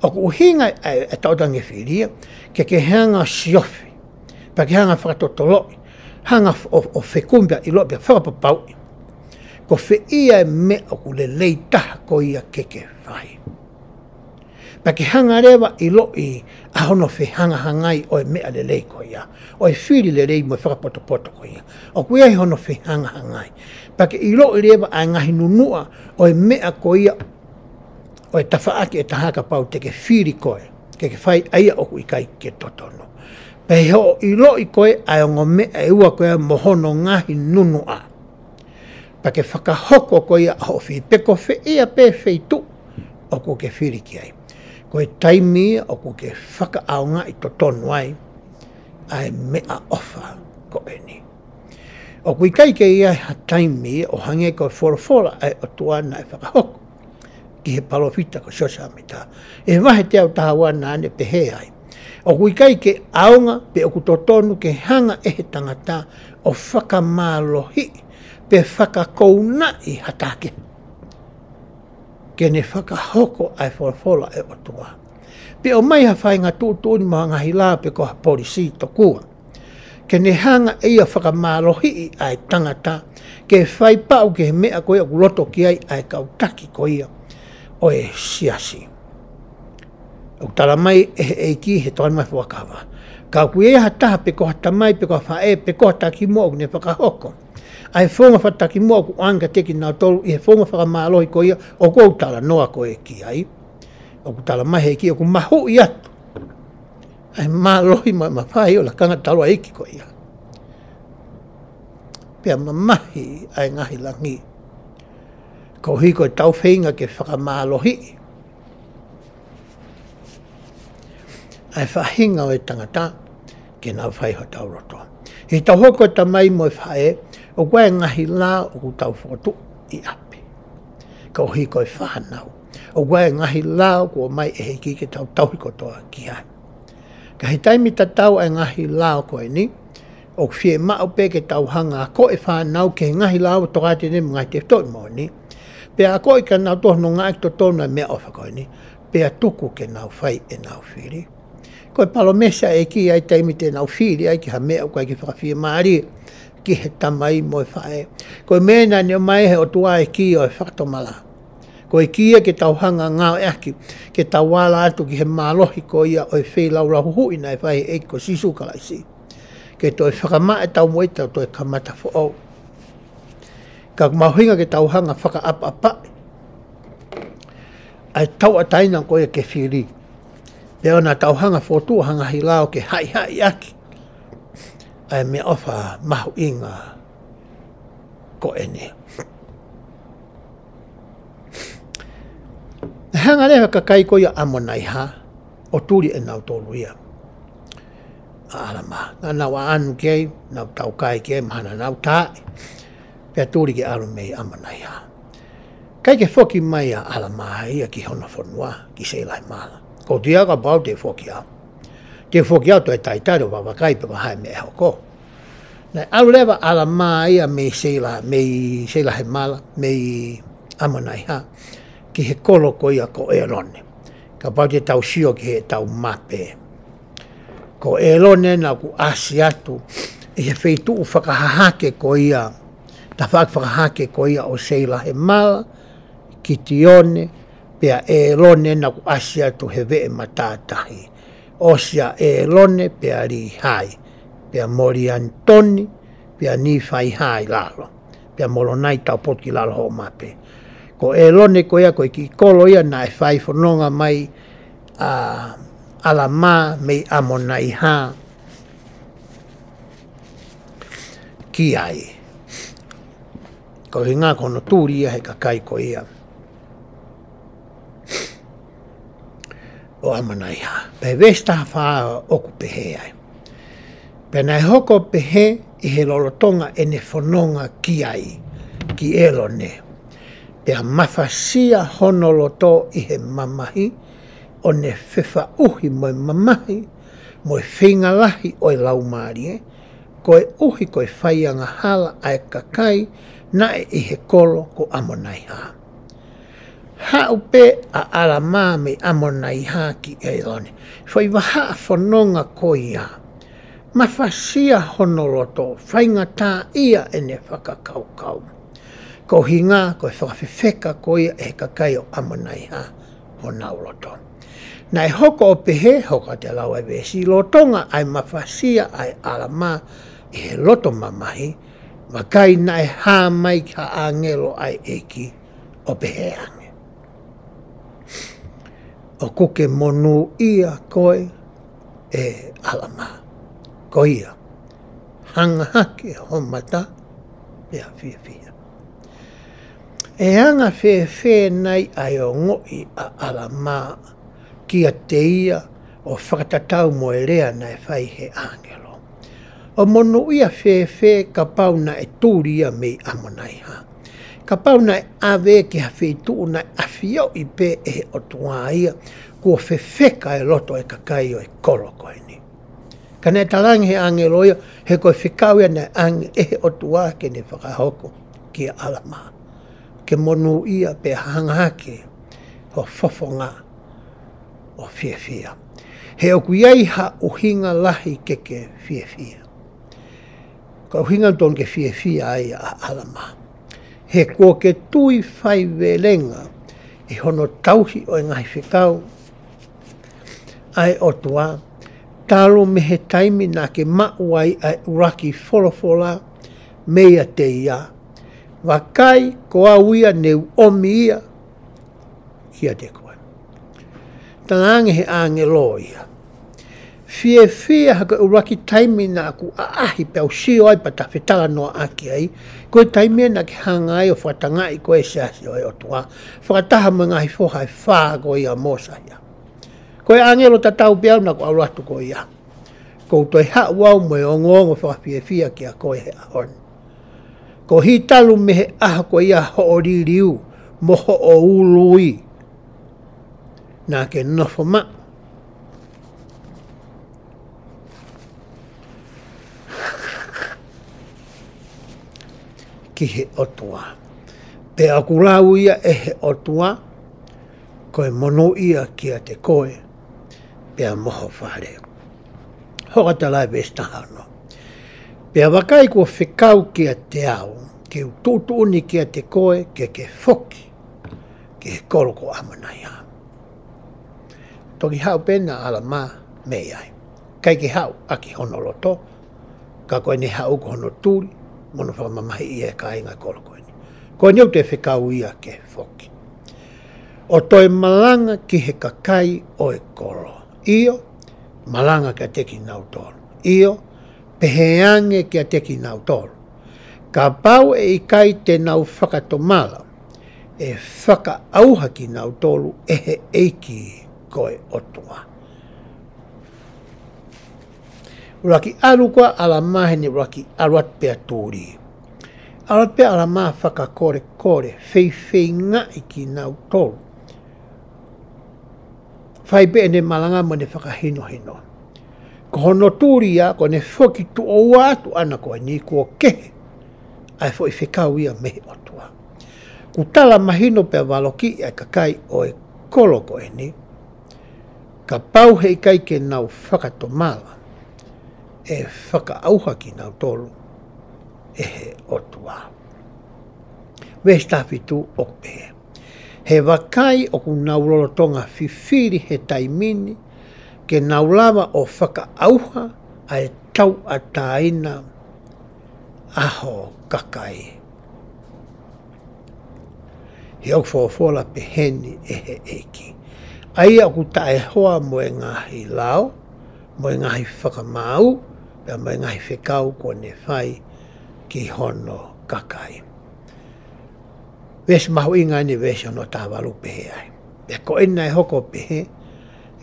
ʻOku ʻuhinga ʻa e, ʻa e tauʻatāina ke fili ia, ke ke hanga ʻo siofi, pea ke hanga ʻo fakatotoloʻi, hanga ʻo, ʻo fekumi pea ʻiloʻi pea fakapapauʻi ko fē ia e meʻa ʻoku lelei taha ko ia ke ke fai. Pea ke hanga leva ʻo ʻiloʻi ʻa hono fehangahangai ʻo e meʻa lelei ko ia, ʻo e fili lelei mo e fakapotopoto ko ia. ʻOku ʻi ai hono fehangahangai. Pea ke ʻiloʻi leva ʻa e ngaahi nunuʻa ʻo e meʻa ko ia, ʻo e tafaʻaki ʻe taha kapau te ke fili koe ke ke fai ʻa ia ʻoku ʻikai ke totonu. Pea ʻi hoʻo ʻiloʻi ko ē ʻa e ongo meʻa ʻe ua ko ia mo hono ngaahi nunuʻa, pea ke fakahoko ko ia hoʻo fili pe ko fē ia pē feituʻu ʻoku ke fili ki ai. Ko e taimi ia ʻoku ke fakaʻaongaʻi totonu ai ʻa e meʻaʻofa ko eni. ʻOku ʻikai ke ʻi ai ha taimi ʻo hangē ko e folofola ʻa e ʻOtua naʻe fakahoko ki he palōfita ko Siosefa Sāmita ʻi he vahe teau taha ua, naʻa ne pehē ai, ʻoku ʻikai ke ʻaonga pe ʻoku totonu ke hanga ʻe he tangata ʻo fakamālohiʻi pe fakakounaʻi ha taha kehe ke ne fakahoko ʻa e folofola ʻa e ʻOtua, pe ʻomai ha faʻahinga tuʻutuʻuni mo ha ngaahi lao pe ko ha polisī tokua Ke ne hanga ʻe ia ʻo fakamālohiʻi ʻa e tangata, ke fai paʻu ki he meʻa ko ia ʻoku loto ki ai ʻa e kau taki ko ia ʻo e siasi. ʻOku tala mai ʻe he ʻEiki he tokoni mai fuakava. Ka ʻoku ʻi ai ha taha pe ko ha tamai, pe ko ha faʻē, pe ko ha takimuʻa ʻoku ne fakahoko ʻa e founga fakatakimuʻa ʻoku ʻoange kiate kinautolu ʻi he founga fakamālohi ko ia ʻoku ou talanoa ko ē ki ai. ʻOku tala mai he ʻEiki ʻoku mahuʻi atu ʻa e mālohi mo e mafai ʻo e lakanga taulaʻeiki ko ia. Pea mamahi ʻa e ngaahi langi. Koeʻuhi ko ʻetau feinga ke fakamālohiʻi ʻa e faʻahinga ʻo e tangata ke nau fai hotau loto. ʻI heʻetau hoko ko e tamai mo e faʻē, ʻoku ʻi ai e ngaahi lao ʻoku tau fokotuʻu ʻi ʻapi. Koeʻuhi ko e fānau, ʻoku ʻi ai e ngaahi lao kuo ʻomai ʻe he ʻEiki ke tau tauhi kotoa ki ai. Ka ʻi he taimi tatau ʻa e ngaahi lao ko eni, ʻoku fiemaʻu pē ke tau hanga ʻo akoʻi e fānau ki he ngaahi lao ʻo e Tokāteline mo e Ngaahi Tefitoʻi Moʻoni. Pea akoʻi kia nautolu hono ngāueʻaki totonu ʻa e meʻaʻofa ko eni. Pea tuku ke nau fai ʻenau fili. Ko e palōmesi ʻa e ʻEiki ʻa e taimi te nau fili ai ki ha meʻa ʻoku ʻikai ke fakafiemālie ki he tamai mo e faʻē. Ko e meʻa naʻa ne ʻomai ʻe he ʻOtua ʻa e kī ʻo e fakatomala. Ko e kī ia ke tau hanga ʻo ngāueʻaki, ke tau ala atu ki he mālohi ko ia ʻo e feilaulau huhuʻi naʻe fai ʻe he ʻEiki ko Sīsū Kalaisi. Ke toe fakamaʻa ʻetau moʻui, tau toe kamata foʻou. Ka ʻoku mahuʻinga ke tau hanga ʻo fakaʻapaʻapaʻi ʻa e tauʻatāina ko ia ke fili. Pea ʻoua naʻa tau hanga ʻo fokotuʻu ha ngaahi lao ke haʻihaʻi ʻaki ʻa e meʻaʻofa mahuʻinga ko eni. Naʻe hanga leva ʻe he kakai ko ia ʻo ʻAmonaihā ʻo tuli ʻe nautolu ia ʻa ʻAlamā. Naʻa nau ʻaʻanu ki ai, nau taukae ki ai, mahalo naʻa nau taaʻi. Pea tuli ke ʻalu mei ʻAmonaihā. ʻIkai ke foki mai ʻa ʻAlamā ia ki hono fonua, ki Seilahemala. Ko ia kapau te u foki au, te u foki au ʻo toe talitali ʻo vakai pe ko e hā e meʻa ʻe hoko. Naʻe ʻalu leva ʻa ʻAlamā ia mei Seila, mei Seilahemala, mei ʻAmonaihā, ki he kolo ko ia ko ʻĒlone. Kapau te tau sio ki heʻetau mape, ko ʻĒlone naʻa ku ʻasi atu ʻi he feituʻu fakahahake ko ia, tafaʻaki fakahahake ko ia ʻo Seilahemala, Kitione, pea ʻĒlone naʻa ku ʻasi atu he veʻe matātahi. ʻOsi ʻa ʻĒlone, pea Līhai, pea Molianitoni, pea Nīfaihā ʻi lalo, pea Molonai taupotu ki lalo hoʻo mape. Ko ʻĒlone ko ia ko e kiʻi kolo ia naʻe fai fononga mai ʻa ʻAlamā mei ʻAmonaihā ki ai. Ko e ʻuhinga ko hono tuli ia ʻe he kakai ko ia ʻo ʻAmonaihā. Pea veesi taha fā ʻoku pehē ai. Pea naʻe hoko ʻo pehē ʻi he lolotonga ʻene fononga ki ai, ki ʻĒlone, pea mafasia hono loto ʻi he mamahi, ʻo ne fefaʻuhi mo e mamahi, mo e feinga lahi ʻo e Laumālie, koeʻuhi ko e fai angahala ʻa e kakai naʻe ʻi he kolo ko ʻAmonaihā. Haʻu pē ʻa ʻAlamā mei ʻAmonaihā ki ʻĒlone. Foʻi vahaʻa fononga ko ia. Mafasia hono loto, faingataʻaʻia ʻene fakakaukau. Ko e ʻuhinga, ko e fakafefeka ko ia ʻe he kakai ʻo ʻAmonaihā honau loto. Naʻe hoko ʻo pehē, hoko atu e lau ʻa e veesi, lolotonga ʻa e mafasia ʻa e ʻAlamā ʻi he loto mamahi, vakai naʻe hā mai ha ʻāngelo ʻa e ʻEiki ʻo pehē ange, ʻOku ke monūʻia koe ʻe ʻAlamā. Ko ia, hanga hake ho mata, pea fiefia. ʻE anga fēfē nai ʻa e ongoʻi ʻa ʻAlamā kiate ia ʻo fakatatau mo e lea naʻe fai ʻe he ʻāngelo? ʻO monūʻia fēfē kapau naʻe tuli ia mei ʻAmonaihā? Kapau naʻe ʻave ki ha feituʻu naʻe ʻafioʻi pē ʻe he ʻOtua ia kuo fefeka e loto ʻo e kakai ʻo e kolo ko eni. Ka naʻe talaange ʻe he ʻāngelo ia, he ko e fekau ia naʻe ʻange ʻe he ʻOtua ke ne fakahoko kia ʻAlamā. Ke monūʻia pea hanga hake ho fofonga ʻo fiefia. He ʻoku ʻi ai ha ʻuhinga lahi ke ke fiefia. Ko e ʻuhinga tonu ke fiefia ai ʻa ʻAlamā, he kuo ke tui faivelenga ʻi hono tauhi ʻo e ngaahi fekau ʻa e ʻOtua, talu mei he taimi naʻa ke maʻu ai ʻa e ʻuluaki folofola meiate ia, vakai, ko au ia ne u ʻomi ia kiate koe. Talaange he ʻāngelo ia, fiefia, he ko e ʻuluaki taimi naʻa ku ʻaʻahi pea u sio ai pea ta fetalanoaʻaki ai, ko e taimi ia naʻa ke hanga ai ʻo fakatangaʻi koe ʻe he siasi ʻo e ʻOtua, fakataha mo e ngaahi foha ʻe fā ko ia ʻo Mōsaia. Ko e ʻāngelo tatau pē au naʻa ku ʻalu atu ko ia. Kuo u toe haʻu au mo e ongoongo fakafiefia kiate koe he ʻaho ni, koeʻuhi talu mei he ʻaho ko ia hoʻo liliu mo hoʻo ului naʻa ke nofo maʻu ki he ʻOtua. Pea ʻoku lau ia ʻe he ʻOtua ko e monūʻia kiate koe pea mo ho fale. Hoko atu ʻa e veesi taha ono. Pea vakai, kuo fekau kiate au ke u tuʻutuʻuni kiate koe ke ke foki ki he kolo ko ʻAmonaihā. Toki haʻu pē ʻa ʻAlamā mei ai. ʻIkai ke haʻu ʻaki hono loto, ka ko ʻene haʻu ko hono tuli mo hono fakamamahiʻi e kāinga kolo ko eni. Ko eni ʻoku toe fekau ia ke foki ʻo toe malanga ki he kakai ʻo e kolo, ʻio, malanga kiate kinautolu, ʻio, pehē ange kiate kinautolu, kapau ʻe ʻikai te nau fakatomala, ʻe fakaʻauha kinautolu ʻe he ʻEiki ko e ʻOtua. ʻUluaki ʻalu ko ia ʻa ʻAlamā heʻene ʻuluaki ʻalu atu pea tuli. ʻAlu atu pē ʻa ʻAlamā fakakolekole, feifeingaʻi kinautolu. Fai pē ʻene malanga mo ʻene fakahinohino. Ko hono tuli ia, ko ʻene foki tuʻo ua atu ʻana ko eni, kuo kehe ʻa e foʻi fekau ia mei he ʻOtua. Kuo tala mahino pea valokiʻi ʻa e kakai ʻo e kolo ko eni, kapau he ʻikai ke nau fakatomala, ʻe fakaʻauha kinautolu ʻe he ʻOtua. Veesi taha fitu ʻoku pehē, he vakai, ʻoku nau lolotonga fifili he taimi ni ke nau lava ʻo fakaʻauha ʻa e tauʻatāina ʻa ho kakai. He ʻoku folofola peheni ʻe he ʻEiki, ʻa ia ʻoku taʻehoa mo e ngaahi lao, mo e ngaahi fakamaau, pea mo e ngaahi fekau kuo ne fai ki hono kakai. Veesi mahuʻinga eni, veesi hono taha valu, pehē ai, pea ko ʻene hoko ʻo pehē,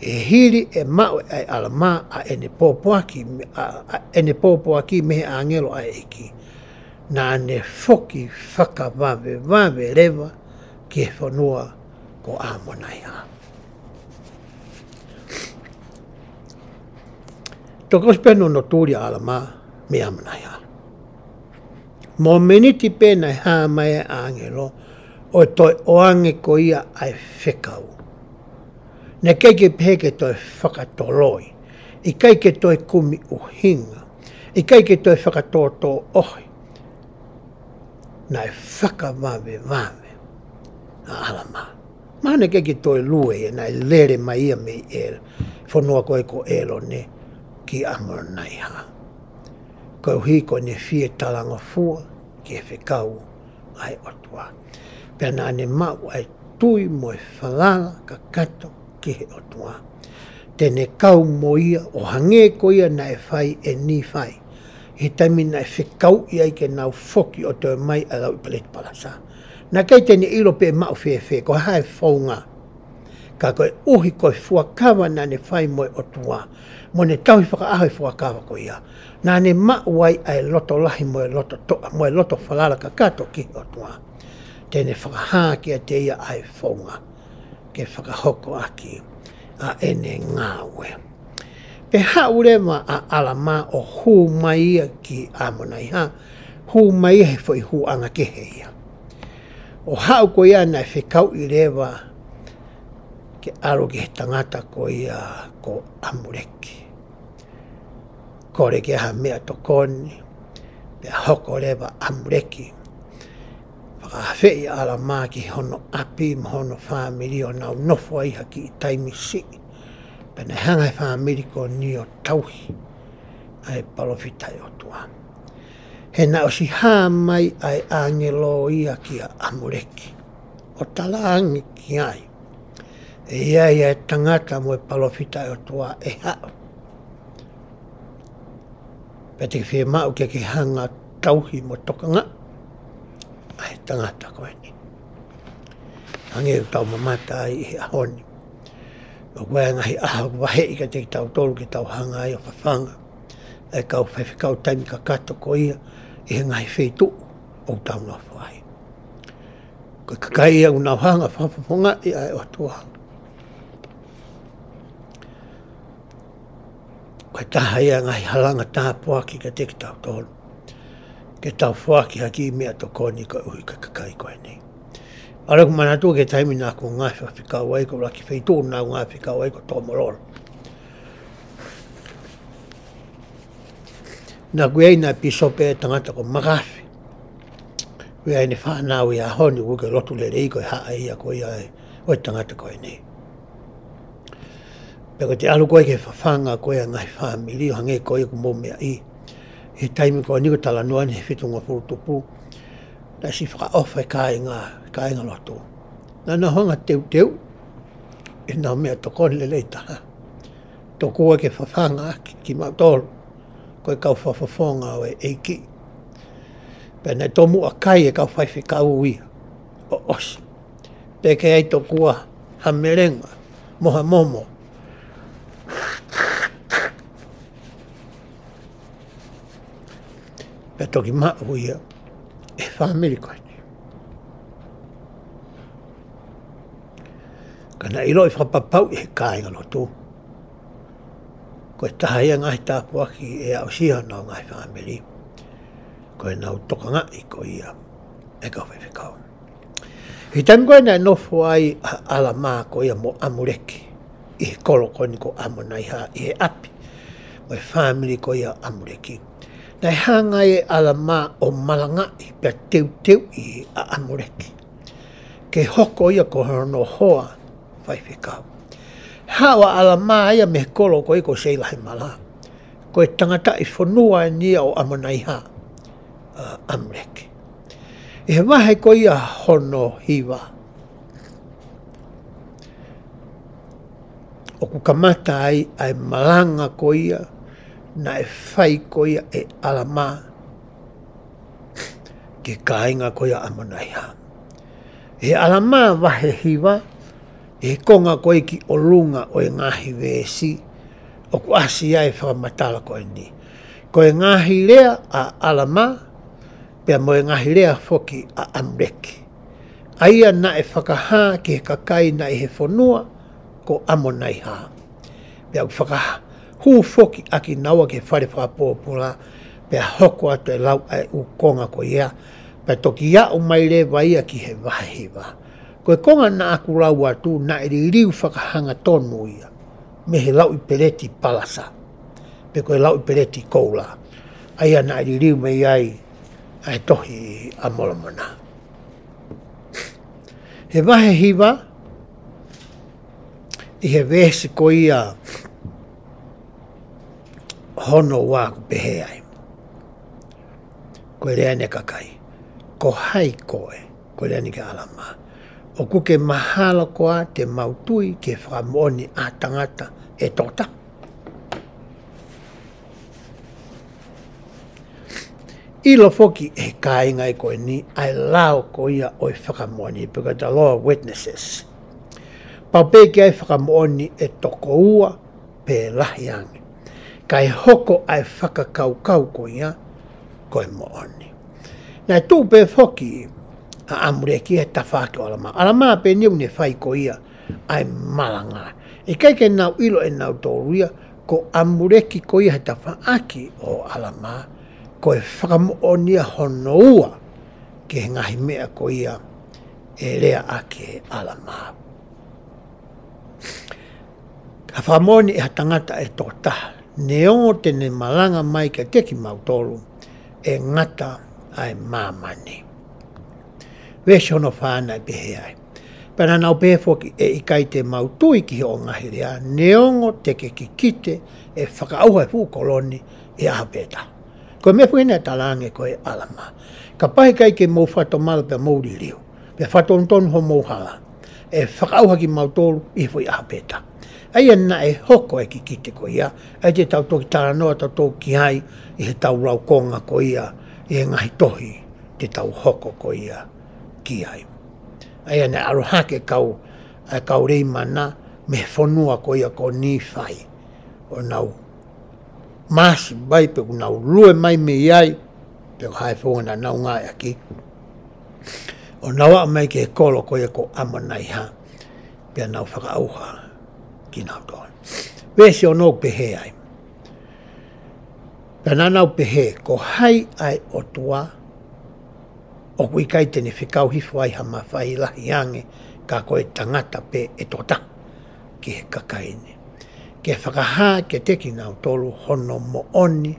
ʻe hili ʻe maʻu ʻe ʻAlamā ʻa ʻene pōpoaki, ʻa, ʻa ʻene pōpoaki mei he ʻāngelo ʻa e ʻEiki, naʻa ne foki fakavavevave leva ki he fonua ko ʻAmonaihā. Toki ʻosi pē hono tuli ʻa ʻAlamā mei ʻAmonaihā, mōmeniti pē naʻe hā mai ʻa e ʻāngelo ʻo toe ʻoange ko ia ʻa e fekau. Naʻe ʻikai ke pehē ke toe fakatoloi, ʻikai ke toe kumi ʻuhinga, ʻikai ke toe fakatōtōʻohi. Naʻe fakavavevave ʻa ʻAlamā. Mahalo naʻe ʻikai ke toe lue ia, naʻe lele mai ia mei ʻĒl-, fonua ko ē ko ʻĒlone ki ʻAmonaihā, koeʻuhi ko ʻene fie talangofua ki he fekau ʻa e ʻOtua. Pea naʻa ne maʻu ʻa e tui mo e falala kakato ki he ʻOtua, te ne kau mo ia, ʻo hangē ko ia naʻe fai ʻe Nīfai ʻi he taimi naʻe fekauʻi ai ke nau foki ʻo toe mai ʻa e lauʻi peleti palasā. Naʻe ʻikai te ne ʻilo pe ʻe maʻu fēfē, ko e hā e founga. Ka koeʻuhi ko e fuakava naʻa ne fai mo e ʻOtua, mo ʻene tauhi fakaʻaho e fuakava ko ia, naʻa ne maʻu ai ʻa e loto lahi mo e loto toʻa, mo e loto falala kakato ki he ʻOtua, te ne fakahā kiate ia ʻa e founga ke fakahoko ʻaki ʻa ʻene ngāue. Pea haʻu leva ʻa ʻAlamā ʻo hū mai ia ki ʻAmonaihā, hū mai ia he foʻi hūʻanga kehe ia. ʻO haʻu ko ia naʻe fekauʻi leva ke ʻalu ki he tangata ko ia ko ʻAmuleki. Kole ki ai ha meʻatokoni, Pea hoko leva ʻa ʻAmuleki. Fakaafeʻi ʻa ʻAlamā ki hono ʻapi mo hono fāmili ʻo nau nofo ai ha kiʻi taimi siʻi. Pea naʻe hanga ʻe he fāmili ko eni ʻo tauhi ʻa e palōfita ʻa e ʻOtua. He naʻe ʻosi hā mai ʻa e ʻāngelo ia kia ʻAmuleki ʻo talaange ki ai, ʻe ʻi ai ʻa e tangata mo e palōfita ʻa e ʻOtua ʻe haʻu. Pea te ke fiemaʻu ke ke hanga ʻo tauhi mo tokangaʻi ʻa e tangata ko eni. Hangē ʻoku tau mamata ai ʻi he ʻaho ni. ʻOku ʻi ai e ngaahi ʻaho ʻoku vaheʻi kiate kitautolu ke tau hanga ai ʻo fafanga ʻa e kau faifekau taimi kakato ko ia ʻi he ngaahi feituʻu ʻoku tau nofo ai. Ko e kakai ia ʻoku nau hanga ʻo fakafofongaʻi ʻa e ʻOtua. Ko e taha ia e ngaahi halanga tāpuaki kiate kitautolu ke tau foaki ha kiʻi meʻatokoni koeʻuhi ko e kakai ko eni. ʻAlu ʻeku manatu ki he taimi naʻá ku ngāue fakafaifekau ai, ko e ʻuluaki feituʻu naʻá ku ngāue fakafaifekau ai ko Tomololo. Naʻá ku ʻi ai, naʻe pīsope e tangata ko Makafi. Ko ia ʻene fānau ʻi he ʻaho ni, ʻoku ke lotu lelei ko e haʻa ia ko ia ʻo e tangata ko eni. Pea ko ʻete ʻalu ko ē ke fafanga ko ē ʻa e ngaahi fāmili ʻo hangē ko ia ʻoku mou meaʻi. He taimi ko eni ko e talanoa ni he fitungofulu tupu, naʻe siʻi fakaʻofa e kāinga, kāingalotu. Naʻa nau hanga ʻo teuteu ʻenau meʻatokoni lelei taha. Tokua ke fafanga ʻaki kimautolu ko e kau fakafofonga ʻo e ʻEiki. Pea naʻe tomuʻa kai e kau faifekau ia ʻo ʻosi. Pea ʻikai tokua ha melenga mo ha momo. Pea toki maʻu ia ʻe he fāmili ko eni. Ka naʻe ʻiloʻi fakapapauʻi ʻe he kāingalotu ko e taha ia e ngaahi tāpuaki ʻe aʻusia honau ngaahi fāmili, ko ʻenau tokangaʻi ko ia e kau faifekau. ʻI he taimi ko ē naʻe nofo ai ʻa ʻAlamā ko ia mo ʻAmuleki ʻi he kolo ko eni ko ʻAmonaihā, ʻi he ʻapi mo e fāmili ko ia ʻo ʻAmuleki, naʻe hanga ai ʻe ʻAlamā ʻo malangaʻi pea teuteuʻi ʻa ʻAmuleki ke hoko ia ko hono hoa faifekau. Haʻu ʻa ʻAlamā ia mei he kolo ko ia ko Seilahemala. Ko e tangataʻi fonua eni ia ʻo ʻAmonaihā, ʻa ʻAmuleki. ʻI he vahe ko ia hono hiva, ʻoku kamata ai ʻa e malanga ko ia naʻe fai ko ia ʻe ʻAlamā ki he kāinga ko ia ʻAmonaihā. ʻI he ʻAlamā vahe hiva, ʻi he konga ko ē ki ʻolunga ʻo e ngaahi veesi, ʻoku ʻasi ai e fakamatala ko eni. Ko e ngaahi lea ʻa ʻAlamā, pea mo e ngaahi lea foki ʻa ʻAmuleki, ʻa ia naʻe fakahā ki he kakai naʻe ʻi he fonua ko ʻAmonaihā. Pea ʻoku fakahū foki ʻa kinaua ki he fale fakapōpula, pea hoko atu e lau ʻa e ʻū konga ko ia, pea toki aʻu mai leva ia ki he vahe hiva. Ko e konga naʻá ku lau atu naʻe liliu fakahangatonu ia mei he Lauʻi Peleti Palasa, pe ko e Lauʻi Peleti Koula, ʻa ia naʻe liliu mei ai ʻa e Tohi ʻa Molomona. He vahe hiva, ʻi he veesi ko ia hono ua, ʻoku pehē ai, ko e lea eni ʻa e kakai: Ko hai koe? Ko e lea eni kia ʻAlamā: ʻOkú ke mahalo koā te mau tui ki he fakamoʻoni ʻa ha tangata ʻe toko taha? ʻIlo foki ʻe he kāinga ko eni ʻa e lao ko ia ʻo e fakamoʻoni, pe ko e law of witnesses. Pau pē ke ʻi ai e fakamoʻoni ʻe toko ua pe lahi ange, kae hoko ʻa e fakakaukau ko ia ko e moʻoni. Naʻe tuʻu pē foki ʻa ʻAmuleki he tafaʻaki ʻo ʻAlamā. ʻAlamā pē eni ʻokú ne fai ko ia ʻa e malanga. ʻIkai ke nau ʻilo ʻenautolu ia, ko ʻAmuleki ko ia he tafaʻaki ʻo ʻAlamā, ko e fakamoʻoni ia hono ua ki he ngaahi meʻa ko ia ʻe lea ʻaki ʻe ʻAlamā. Ha fakamoʻoni ʻe ha tangata ʻe toko taha, neongo te ne malanga mai kiate kimautolu ʻe ngata ʻa e māmani. Veesi hono fā naʻe pehē ai: Pea naʻa nau pehē foki, ʻE ʻikai te mau tui ki hoʻo ngaahi lea, neongo te ke kikite ʻe fakaʻauha e fuʻu kolo ni ʻi he ʻaho pē taha. Ko e meʻa foki naʻe talaange ko ē ʻe ʻAlamā: Kapau ʻe ʻikai ke mou fakatomala pea mou liliu, pea fakatonutonu homou hala, ʻe fakaʻauha kimautolu ʻi he foʻi ʻaho pē taha. ʻA ia naʻe hoko e kikite ko ia, ʻa ia te tau toki talanoa tautolu ki ai ʻi heʻetau laukonga ko ia ʻi he ngaahi tohi te tau hoko ko ia ki ai. ʻA ia naʻe ʻalu hake e kau, ʻa e kau Leimana mei he fonua ko ia ko Nīfai, ʻo nau maasi mai pe ʻoku nau lue mai mei ai, pe ko e hā e founga naʻa nau ngāueʻaki, ʻo nau aʻu mai ki he kolo ko ia ko ʻAmonaiha, pea nau fakaʻauha kinautolu. Veesi ono ʻoku pehē ai: Pea naʻa nau pehē, Ko hai ʻa e ʻOtua ʻoku ʻikai te ne fekau hifo ai ha mafai lahi ange, ka ko e tangata pē ʻe toko taha ki he kakai ni, ke fakahā kiate kinautolu hono moʻoni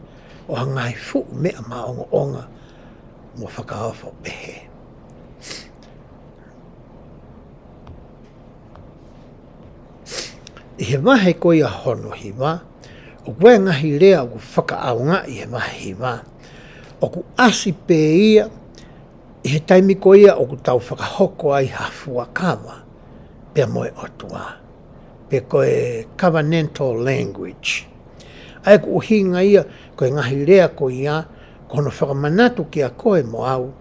ʻo ha ngaahi fuʻu meʻa maʻongoʻonga mo fakaofo pehē? ʻI he vahe ko ia hono hiva, ʻoku ʻi ai e ngaahi lea ʻoku fakaʻaongaʻi ʻi he vahe hiva, ʻoku ʻasi pē ia ʻi he taimi ko ia ʻoku tau fakahoko ai ha fuakava pea mo e ʻOtua, pe ko e covenantal language. ʻA ia ʻoku ʻuhinga ia, ko e ngaahi lea ko ia, ko hono fakamanatu kiate koe mo au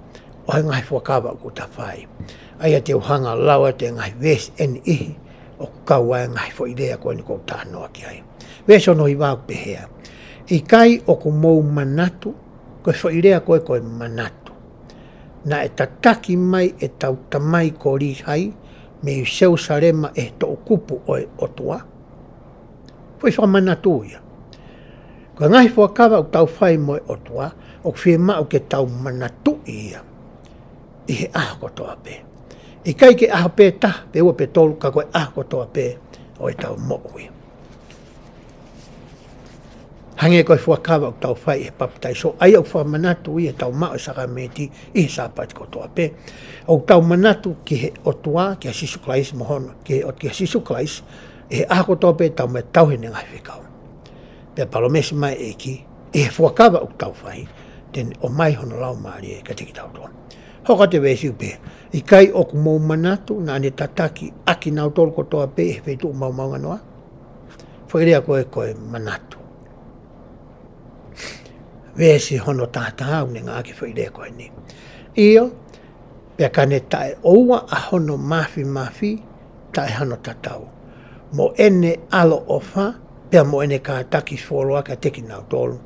ʻo e ngaahi fuakava ʻoku ta fai. ʻA ia te u hanga ʻo lau atu e ngaahi veesi ʻe niʻihi ʻoku kau ai e ngaahi foʻi lea ko eni ʻoku ou talanoa ki ai. Veesi hono hiva ʻoku pehē: ʻIkai ʻoku mou manatu, ko e foʻi lea ko ē ko e manatu, naʻe tataki mai ʻetau tamai ko Līhai mei Selūsalema ʻe he toʻukupu ʻo e ʻOtua? Foʻi fakamanatu ia. Ko e ngaahi fuakava ʻoku tau fai mo e ʻOtua, ʻoku fiemaʻu ke tau manatuʻi ia ʻi he ʻaho kotoa pē. ʻIkai ke ʻaho pē taha, pe ua pe tolu, ka ko e ʻaho kotoa pē ʻo ʻetau moʻui. Hangē ko e fuakava ʻoku tau fai ʻi he papitaiso, ʻa ia ʻoku fakamanatu ia ʻetau maʻu e sākalamēniti ʻi he Sāpate kotoa pē. ʻOku tau manatu ki he ʻOtua, kia Sīsū Kalaisi mo hono, ki he ʻOtua, kia Sīsū Kalaisi, ʻi he ʻaho kotoa pē ʻoku tau mai tauhi ʻene ngaahi fekau. Pea palōmesi mai e ʻEiki, ʻi he fuakava ʻoku tau fai, te ne ʻomai hono Laumālie kiate kitautolu. Hoko atu e veesi ʻoku pehē: ʻIkai ʻoku mou manatu naʻa ne tataki ʻakinautolu kotoa pē ʻi he feituʻu maomaonganoa? Foʻi lea ko ē ko e manatu. Veesi hono taha taha ʻoku ne ngāueʻaki e foʻi lea ko eni: ʻIo, pea ka ne taʻeʻoua ʻa hono māfimafi, taʻe hano tatau, mo ʻene ʻaloʻofa, pea mo ʻene kātaki fuoloa kiate kinautolu,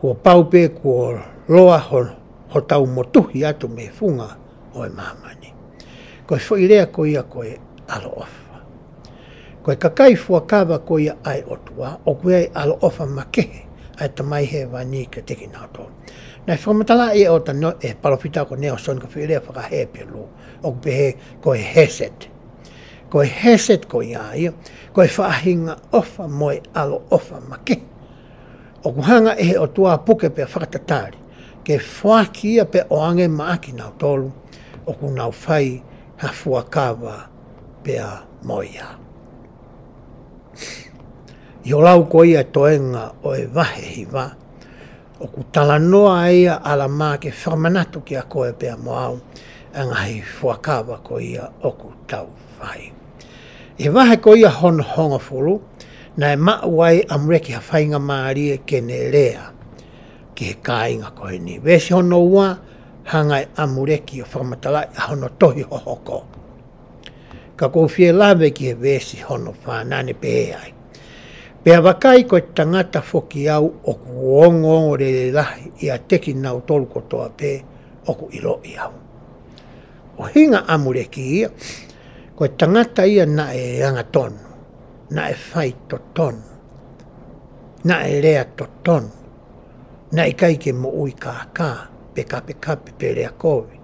kuo pau pē kuo loa ho-, hotau motuhi atu mei he funga ʻo e māmani. Ko e foʻi lea ko ia ko e ʻaloʻofa. Ko e kakai fuakava ko ia ʻa e ʻOtua, ʻoku ʻi ai e ʻaloʻofa makehe ʻa e Tamai Hēvani kiate kinautolu. Naʻe fakamatalaʻi ʻe ʻOtano-, ʻe he palōfita ko Nalesoni ko e foʻi lea faka-Hepelū, ʻoku pehē ko e hesed. Ko e hesed ko ia ia, ko e faʻahinga ʻofa mo e ʻaloʻofa makehe ʻoku hanga ʻe he ʻOtua ʻo puke pea fakatatali ke foaki ia pea ʻoange maʻa kinautolu ʻoku nau fai ha fuakava pea mo ia. ʻI hoʻo lau ko ia e toenga ʻo e vahe hiva, ʻoku talanoa ai ʻa ʻAlamā ke fakamanatu kiate koe pea mo au ʻa e ngaahi fuakava ko ia ʻoku tau fai. ʻI he vahe ko ia hono hongofulu, naʻe maʻu ai ʻe ʻAmuleki ha faingamālie ke ne lea ki he kāinga ko eni. Veesi hono ua, hanga ʻe ʻAmuleki ʻo fakamatalaʻi ʻa hono tohi hohoko. Ka ʻoku ou fie lave ki he veesi hono fā, naʻa ne pehē ai: Pea vakai, ko e tangata foki au ʻoku ongoongolelei lahi ʻiate kinautolu kotoa pē ʻoku ʻiloʻi au. ʻUhinga ʻAmuleki ia, ko e tangata ia naʻe angatonu, naʻe faitotonu, naʻe lea totonu, naʻe ʻikai ke moʻui kākā, pe kapekape, pe lea kovi,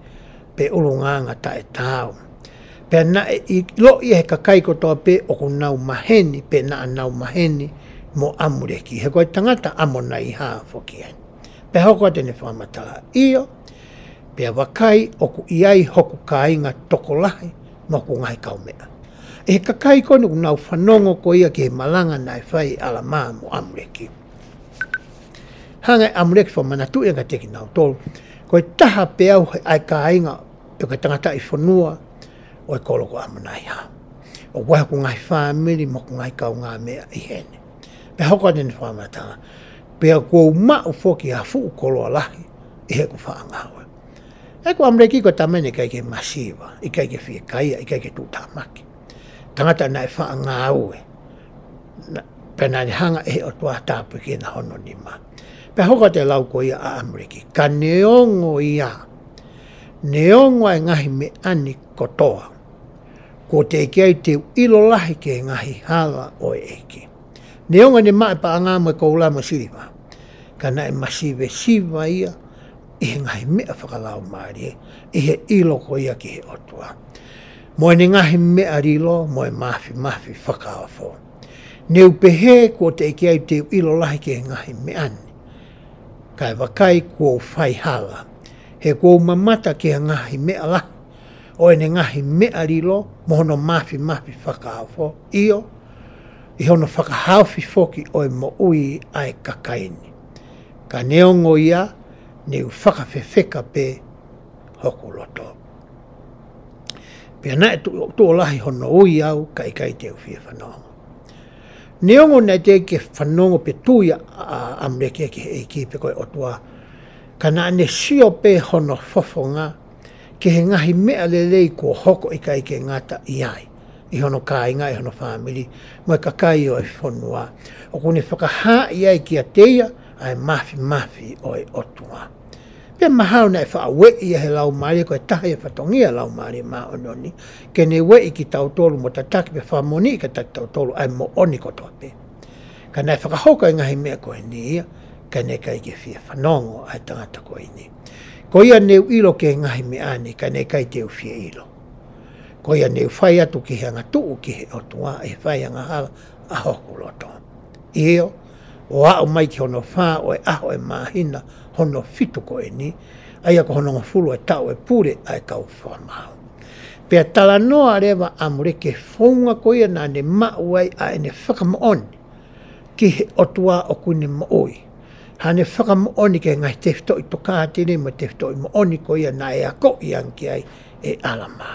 pe ʻulungaanga taʻetaau. Pea naʻe ʻiloʻi ʻe he kakai kotoa pē ʻoku nau maheni, pe naʻa nau maheni mo ʻAmuleki, he ko e tangata ʻAmonaiha foki eni. Pea hoko atu ʻene fakamatala, ʻio, pea vakai ʻoku ʻi ai hoku kāinga tokolahi mo hoku ngaahi kaumeʻa. ʻI he kakai ko eni ʻoku nau fanongo ko ia ki he malanga naʻe fai ʻe ʻAlamā mo ʻAmuleki. Hanga ʻe ʻAmuleki fakamanatuʻi ange kiate kinautolu, ko e taha pē au he ʻa e kāinga ʻo e tangataʻi fonua ʻo e kolo ko ʻAmonaihā. ʻOku ʻi ai hoku ngaahi fāmili mo hoku ngaahi kaungāmeʻa ʻi heni. Pea hoko atu ʻene fakamatala, pea kuo u maʻu foki ha fuʻu koloa lahi ʻi heʻeku faʻa ngāue. ʻA ia ko ʻAmuleki ko e tama naʻe ʻikai ke masiva, ʻikai ke fiekaia, ʻikai ke tuʻutāmaki. Tangata naʻe faʻa ngāue. Na, pea naʻe hanga ʻe he ʻOtua ʻo tāpuekina hono nima. Pea hoko atu e lau ko ia ʻa ʻAmuleki, ka neongo ia, neongo ʻa e ngaahi meʻa ni kotoa, kuo teʻeki ai te u ʻilo lahi ki he ngaahi hala ʻo e ʻEiki. Neongo ʻene maʻu e paʻanga mo e koula mo e siliva, ka naʻe masivesiva ia ʻi he ngaahi meʻa fakalaumālie, ʻi he ʻilo ko ia ki he ʻOtua, mo ʻene ngaahi meʻa lilo mo e māfimafi fakaofo. Ne u pehē kuo teʻeki ai te u ʻilo lahi ki he ngaahi meʻa ni, kae vakai kuo u fai hala, he kuo u mamata ki he ngaahi meʻa lahi ʻo ʻene ngaahi meʻa lilo mo hono māfimafi fakaofo, ʻio, ʻi hono fakahaofi foki ʻo e moʻui ʻa e kakai ni. Ka neongo ia, ne u fakafefeka pē hoku loto. Pea naʻe tu-, tuʻo lahi hono ui au, ka ʻikai te u fie fanongo. Neongo naʻe teʻeki ke fanongo pe tui ʻa, ʻa, ʻAmuleki ki he ʻEiki pe ko e ʻOtua, ka naʻa ne sio pē hono fofonga ki he ngaahi meʻa lelei kuo hoko ʻikai ke ngata ʻi ai, ʻi hono kāinga, ʻi hono fāmili, mo e kakai ʻo e fonua. ʻOku ne fakahaaʻi ai kiate ia ʻa e māfimafi ʻo e ʻOtua. Pea mahalo naʻe faʻa ueʻi ia he Laumālie, ko e taha ia e fatongia e Laumālie Māʻoniʻoni, ke ne ueʻi kitautolu mo tataki pea fakamoʻoniʻi kiate kitautolu ʻa e moʻoni kotoa pē. Ka naʻe fakahoko e ngaahi meʻa ko eni ia, ka naʻe ʻikai ke fie fanongo ʻa e tangata ko eni. Ko ia ne u ʻilo ki he ngaahi meʻa ni, ka naʻe ʻikai te u fie ʻilo. Ko ia ne u fai atu ki he angatuʻu ki he ʻOtua ʻi he fai angahala ʻa hoku loto. ʻIo, ʻo aʻu mai ki hono fā ʻo e ʻaho ʻo e māhina hono fitu ko eni, ʻa ia ko hono hongofulu ʻo e taʻu ʻo e pule ʻa e kau fakamaau. Pea talanoa leva ʻa ʻAmuleki ki he founga ko ia naʻa ne maʻu ai ʻa ʻene fakamoʻoni ki he ʻOtua ʻoku ne moʻui. Haʻane fakamoʻoni ki he ngaahi tefitoʻi tokāteline mo e tefitoʻi moʻoni ko ia naʻe akoʻi ange ki ai ʻe ʻAlamā.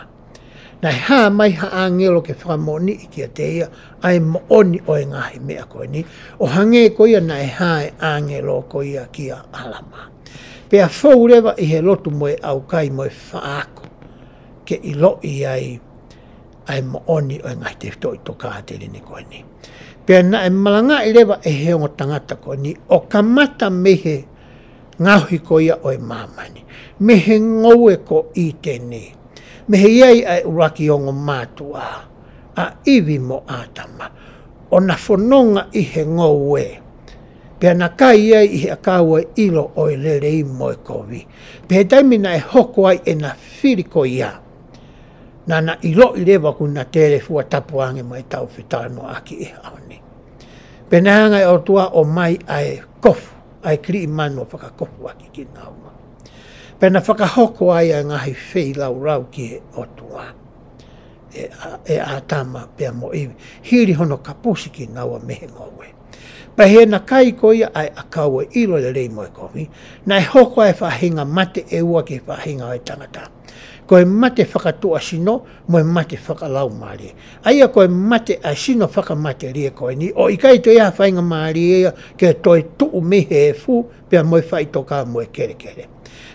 Naʻe hā mai ha ʻāngelo ke fakamoʻoniʻi kiate ia ʻa e moʻoni ʻo e ngaahi meʻa ko eni, ʻo hangē ko ia naʻe hā e ʻāngelo ko ia kia ʻAlamā. Pea fou leva ʻi he lotu mo e ʻaukai mo e faʻa ako ke ʻiloʻi ai ʻa e moʻoni ʻo e ngaahi tefitoʻi tokāteline ko eni. Pea naʻe malangaʻi leva ʻe he ongo tangata ko eni ʻo kamata mei he ngaohi ko ia ʻo e māmani, mei he ngoue ko ʻĪteni, mei he ʻi ai ʻa e ʻuluaki ongo mātuʻa, ʻa ʻIvi mo ʻĀtama, ʻo na fononga ʻi he ngoue, pea na kai ai ʻi he ʻakau ʻo e ʻilo ʻo e lelei mo e kovi. Pea he taimi naʻe hoko ai ʻena fili ko ia, naʻa na ʻiloʻi leva ʻoku na telefua tapu ange mo ʻetau fetalanoaʻaki he ʻaho ni. Pea naʻe hanga ʻe he ʻOtua ʻo ʻomai ʻa e kofu, ʻa e kiliʻimanu ʻo fakakofuʻaki kinaua. Pea na fakahoko ai ʻa e ngaahi feilaulau ki he ʻOtua, ʻe ʻA-, ʻe ʻĀtama pea mo ʻIvi, hili hono kapusi kinaua mei he ngoue. Pea ʻi heʻena kai ko ia ʻa e ʻakau ʻo e ʻilo lelei mo e kovi, naʻe hoko ai e faʻahinga mate ʻe ua ki he faʻahinga ʻo e tangata. Ko e mate fakatuʻasino mo e mate fakalaumālie. ʻA ia ko e mate ʻa e sino fakamatelie ko eni, ʻo ʻikai toe ʻi ai ha faingamālie ia ke toe tuʻu mei he efu, pea mo e faʻitoka mo e kelekele.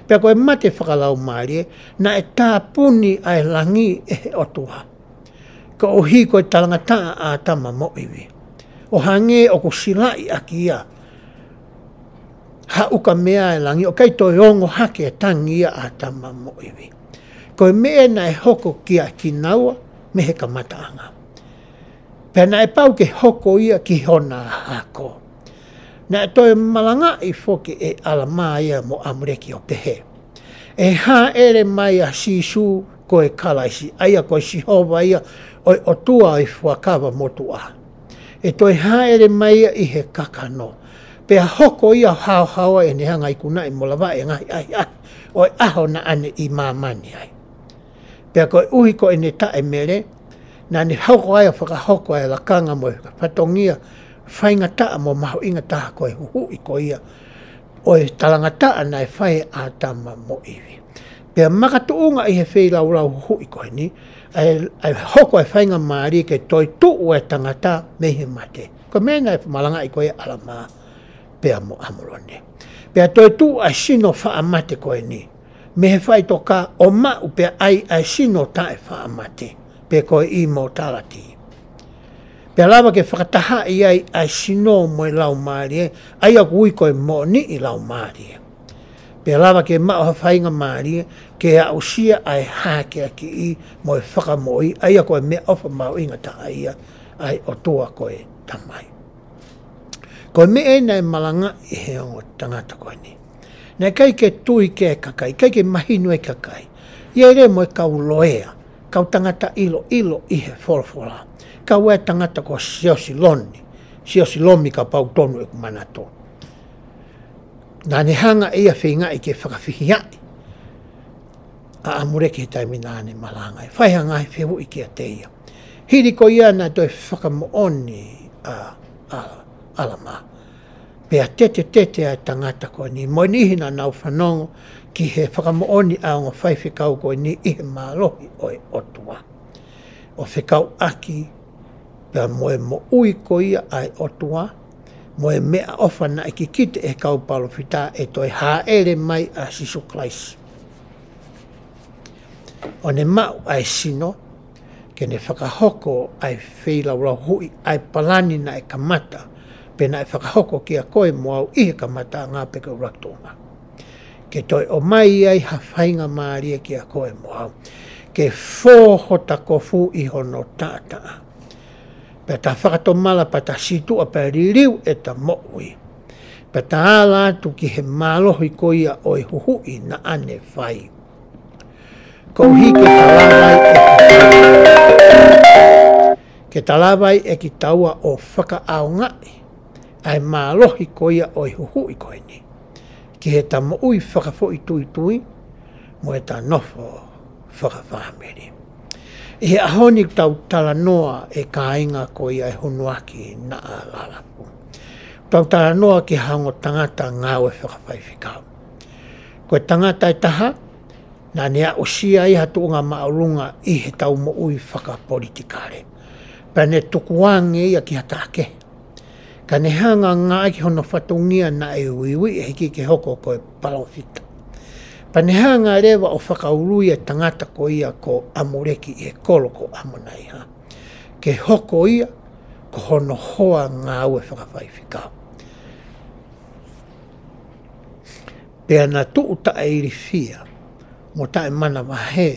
Pea ko e mate fakalaumālie, naʻe tāpuni ʻa e langi ʻe he ʻOtua, koeʻuhi ko e talangataʻa ʻa ʻĀtama mo ʻIvi, ʻo hangē ʻoku silaʻi ʻaki ia ha ukamea ʻa e langi, ʻo ʻikai toe ongo hake e tangi ia ʻa ʻĀtama mo ʻIvi. Ko e meʻa naʻe hoko kia kinaua mei he kamataʻanga. Pea naʻe pau ke hoko ia ki hona hako. Naʻe toe malangaʻi foki ʻe ʻAlamā ia mo ʻAmuleki ʻo pehē, ʻe hāʻele mai ʻa Sīsū ko e Kalaisi, ʻa ia ko e Sihova ia ʻo e ʻOtua ʻo e fuakava motuʻa. ʻE toe hāʻele mai ia ʻi he kakano, Pea hoko ia ʻo haohaoa ʻene hanga ʻo ikunaʻi mo lavaʻi e ngaahi ʻahiʻahi ʻo e ʻaho naʻa ne ʻi māmani ai. Pea koeʻuhi ko ʻene taʻemele, naʻa ne hoko ai ʻo fakahoko ʻa e lakanga mo e fatongia faingataʻa mo mahuʻinga taha ko e huhuʻi ko ia ʻo e talangataʻa naʻe fai ʻe ʻĀtama mo ʻIvi. Pea makatuʻunga ʻi he feilaulau huhuʻi ko eni, ʻa e, ʻa e hoko ʻa e faingamālie ke toetuʻu ʻa e tangata mei he mate. Ko e meʻa naʻe malangaʻi ko ia ʻe ʻAlamā pea mo ʻAmulone. Pea toetuʻu ʻa e sino faʻa mate ko eni mei he faʻitoka ʻo maʻu pea ʻai ʻa e sino taʻefaʻamate, pe ko e immortality. Pea lava ke fakatahaʻi ai ʻa e sino mo e laumālie, ʻa ia ʻoku ui ko e moʻoniʻi laumālie. Pea lava ke maʻu ha faingamālie ke aʻusia ʻa e hākeakiʻi mo e fakamoʻui, ʻa ia ko e meʻaʻofa mahuʻinga taha ia ʻa e ʻOtua ko e Tamai. Ko e meʻa ē naʻe malangaʻi ʻe he ongo tangata ko eni. Naʻe ʻikai ke tui ki ai e kakai, ʻikai ke mahino ʻe he kakai. ʻA ia ʻi ai leva mo e kau loea, kau tangata ʻiloʻilo ʻi he folofola. Kau ai e tangata ko Siosi Lomi, Siosi Lomi kapau ʻoku tonu ʻeku manatu. Naʻa ne hanga ʻe ia ʻo feingaʻi ke fakafihiaʻi ʻa ʻAmuleki he taimi naʻa ne malanga ai. Fai ha ngaahi fehuʻi kiate ia. Hili ko ia naʻe toe fakamoʻoni ʻa, ʻa, ʻAlamā. Pea tetetete ʻa e tangata ko eni mo e niʻihi naʻa nau fanongo ki he fakamoʻoni ʻa e ongo faifekau ko eni ʻi he mālohi ʻo e ʻOtua. ʻO fekauʻaki pea mo e moʻui ko ia ʻa e ʻOtua, mo e meʻaʻofa naʻe kikite ʻe he kau palōfita ʻe toe hāʻele mai ʻa Sīsū Kalaisi. ʻO ne maʻu ʻa e sino, ke ne fakahoko ʻa e feilaulau huhuʻi, ʻa e palani naʻe kamata, pe naʻe fakahoko kia koe mo au ʻi he kamataʻanga pe ko e ʻuluaki tuʻunga. Ke toe ʻomai ai ha faingamālie kia koe mo au. Ke fō hota kofu ʻi hono taʻataʻa. Pea ta fakatomala pea ta sītuʻa pea liliu ʻeta moʻui. Pea ta ala atu ki he mālohi ko ia ʻo e huhuʻi naʻa ne fai. Koeʻuhi ke ta lava ai ʻe kitaua. Ke ta lava ai ʻe kitaua ʻo fakaʻaongaʻi ʻa e mālohi ko ia ʻo e huhuʻi ko eni. Ki heʻeta moʻui fakafoʻituitui, mo ʻeta nofo fakafāmili. ʻI he ʻaho ni ʻoku tau talanoa ʻe kāinga ko ia ʻe Hunuaki Naʻa Lalapu. Tau talanoa ki ha ongo tangata ngāue fakafaifekau. Ko e tangata ʻe taha, naʻa ne aʻusia ia ha tuʻunga māʻolunga ʻi heʻetau moʻui fakapolitikale. Pea ne tukuange ia ki ha taha kehe. Ka ne hanga ʻo ngāueʻaki hono fatongia naʻe uiuiʻi ʻe he ʻEiki ke hoko ko e palōfita. Pea ne hanga leva ʻo fakaului e tangata ko ia ko ʻAmuleki ʻi he kolo ko ʻAmonaiha. Ke hoko ia ko hono hoa ngāue fakafaifekau. Pea na tuʻu taʻeilifia, mo taʻemanavahē,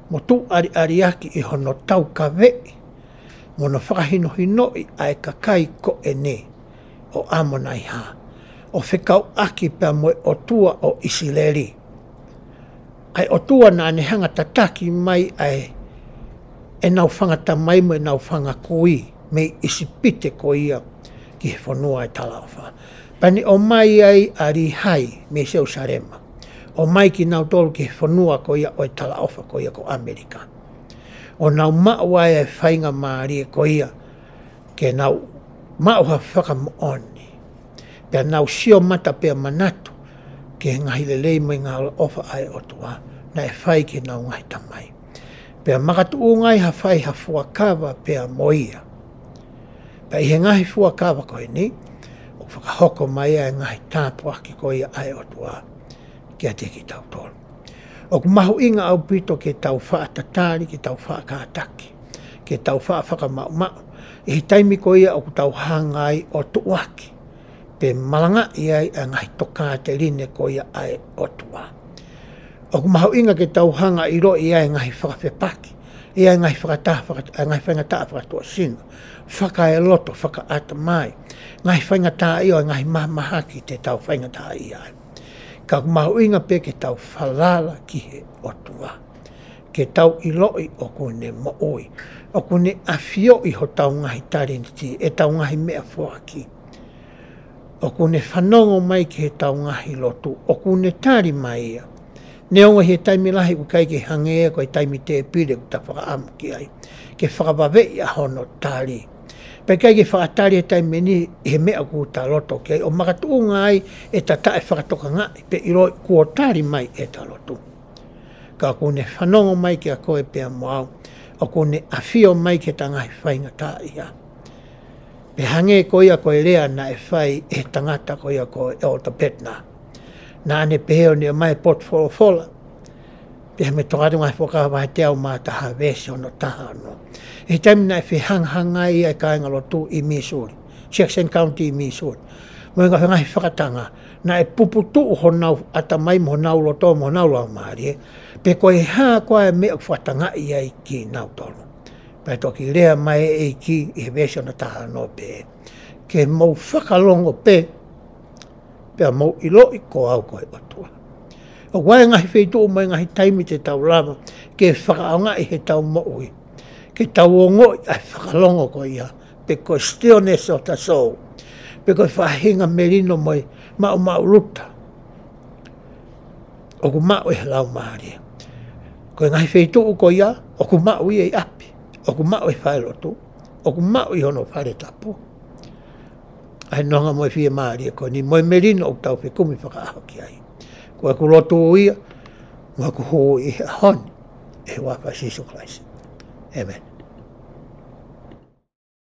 mo tuʻu ʻaliʻaliaki ʻi hono taukaveʻi, mo hono fakahinohinoʻi ʻa e kakai ko eni ʻo ʻAmonaiha, ʻo fekauʻaki pea mo e ʻOtua ʻo ʻIsileli. ʻA e ʻOtua naʻa ne hanga ʻo tataki mai ʻa e, ʻenau fanga tamai mo ʻenau fanga kui, mei ʻIsipite ko ia ki he fonua ʻo e talaʻofa. Pea ne ʻomai ai ʻa Līhai mei Selūsalema. ʻOmai kinautolu ki he fonua ko ia ʻo e talaʻofa ko ia ko ʻAmelika. ʻO nau maʻu ai e faingamālie ko ia ke nau maʻu ha fakamoʻoni. Pea nau sio mata pea manatu ki he ngaahi lelei mo e ngaahi ʻofa ʻa e ʻOtua naʻe fai ki heʻenau ngaahi tamai. Pea makatuʻunga ai ha fai ha fuakava pea mo ia. Pea ʻi he ngaahi fuakava ko eni, ʻoku fakahoko mai ʻa e ngaahi tāpuaki ko ia ʻa e ʻOtua kiate kitautolu. ʻOku mahuʻinga ʻaupito ke tau faʻa tatali, ke tau faʻa kātaki, ke tau faʻa fakamaʻumaʻu ʻi he taimi ko ia ʻoku tau hanga ai ʻo tuʻuaki pe malangaʻi ai ʻa e ngaahi tokāteline ko ia ʻa e ʻOtua. ʻOku mahuʻinga ke tau hanga ʻo ʻiloʻi ʻa e ngaahi fakafepaki, ʻa e ngaahi fakataha, faka-, ʻa e ngaahi faingataʻa fakatuʻasino, fakaeloto, fakaʻatamai, ngaahi faingataʻaʻia ʻo e ngaahi mahamahaki te tau faingataʻaʻia ai. Ka ʻoku mahuʻinga pē ke tau falala ki he ʻOtua. Ke tau ʻiloʻi ʻoku ne moʻui, ʻoku ne ʻafioʻi hotau ngaahi talēniti, ʻetau ngaahi meʻafoaki. ʻOku ne fanongo mai ki heʻetau ngaahi lotu, ʻoku ne tali mai ia. Neongo ʻi he taimi lahi ʻoku ʻikai ke hangē ia ko e taimi tēpile ʻoku ta fakaʻamu ki ai ke fakavaveʻi ʻa hono tali. Pea ʻikai ke fakatali he taimi ni ʻi he meʻa ʻoku ta loto ki ai, ʻo makatuʻunga ai ʻeta taʻefakatokangaʻi pe ʻiloʻi kuo tali mai ʻeta lotu. Ka ʻoku ne fanongo mai kia koe pea mo au, ʻoku ne ʻafio mai ki heʻeta ngaahi faingataʻaʻia. Pea hangē ko ia ko e lea naʻe fai ʻe he tangata ko ia ko ʻEletā Petna. Naʻa ne pehē ʻo ne ʻomai e potu folofola. Pea mei he Tokāteline Ngaahi Fuakava vahe teau mā taha veesi hono taha ono. ʻI he taimi naʻe fehangahangai ai ʻa e kāingalotu ʻi Missouri, Jackson County ʻi Missouri, mo e ngaahi fakatanga, naʻe puputuʻu honau ʻatamai mo honau loto mo honau laumālie pe ko e hā koā e meʻa ʻoku fakatangaʻi ai kinautolu. Pea toki lea mai e ʻEiki ʻi he veesi hono taha ono pē, ke mou fakalongo pē, pea mou ʻiloʻi ko au ko e ʻOtua. ʻOku ʻi ai e ngaahi feituʻu mo e ngaahi taimi te tau lava ke fakaʻaongaʻi heʻetau moʻui ke tau ongoʻi ʻa e fakalongo ko ia, pe ko e stillness of the soul, pe ko e faʻahinga melino mo e maʻumaʻuluta ʻoku maʻu ʻe he laumālie. Ko e ngaahi feituʻu ko ia ʻoku maʻu ia ʻi ʻapi, ʻoku maʻu ʻi he falelotu, ʻoku maʻu ʻi hono fale tapu. ʻA e nonga mo e fiemālie ko eni mo e melino ʻoku tau fekumi fakaʻaho ki ai. Ko ʻeku lotu ia, mo ʻeku hū ʻi he ʻaho ni, ʻi he huafa ʻo Sīsū Kalaisi. ʻĒmeni.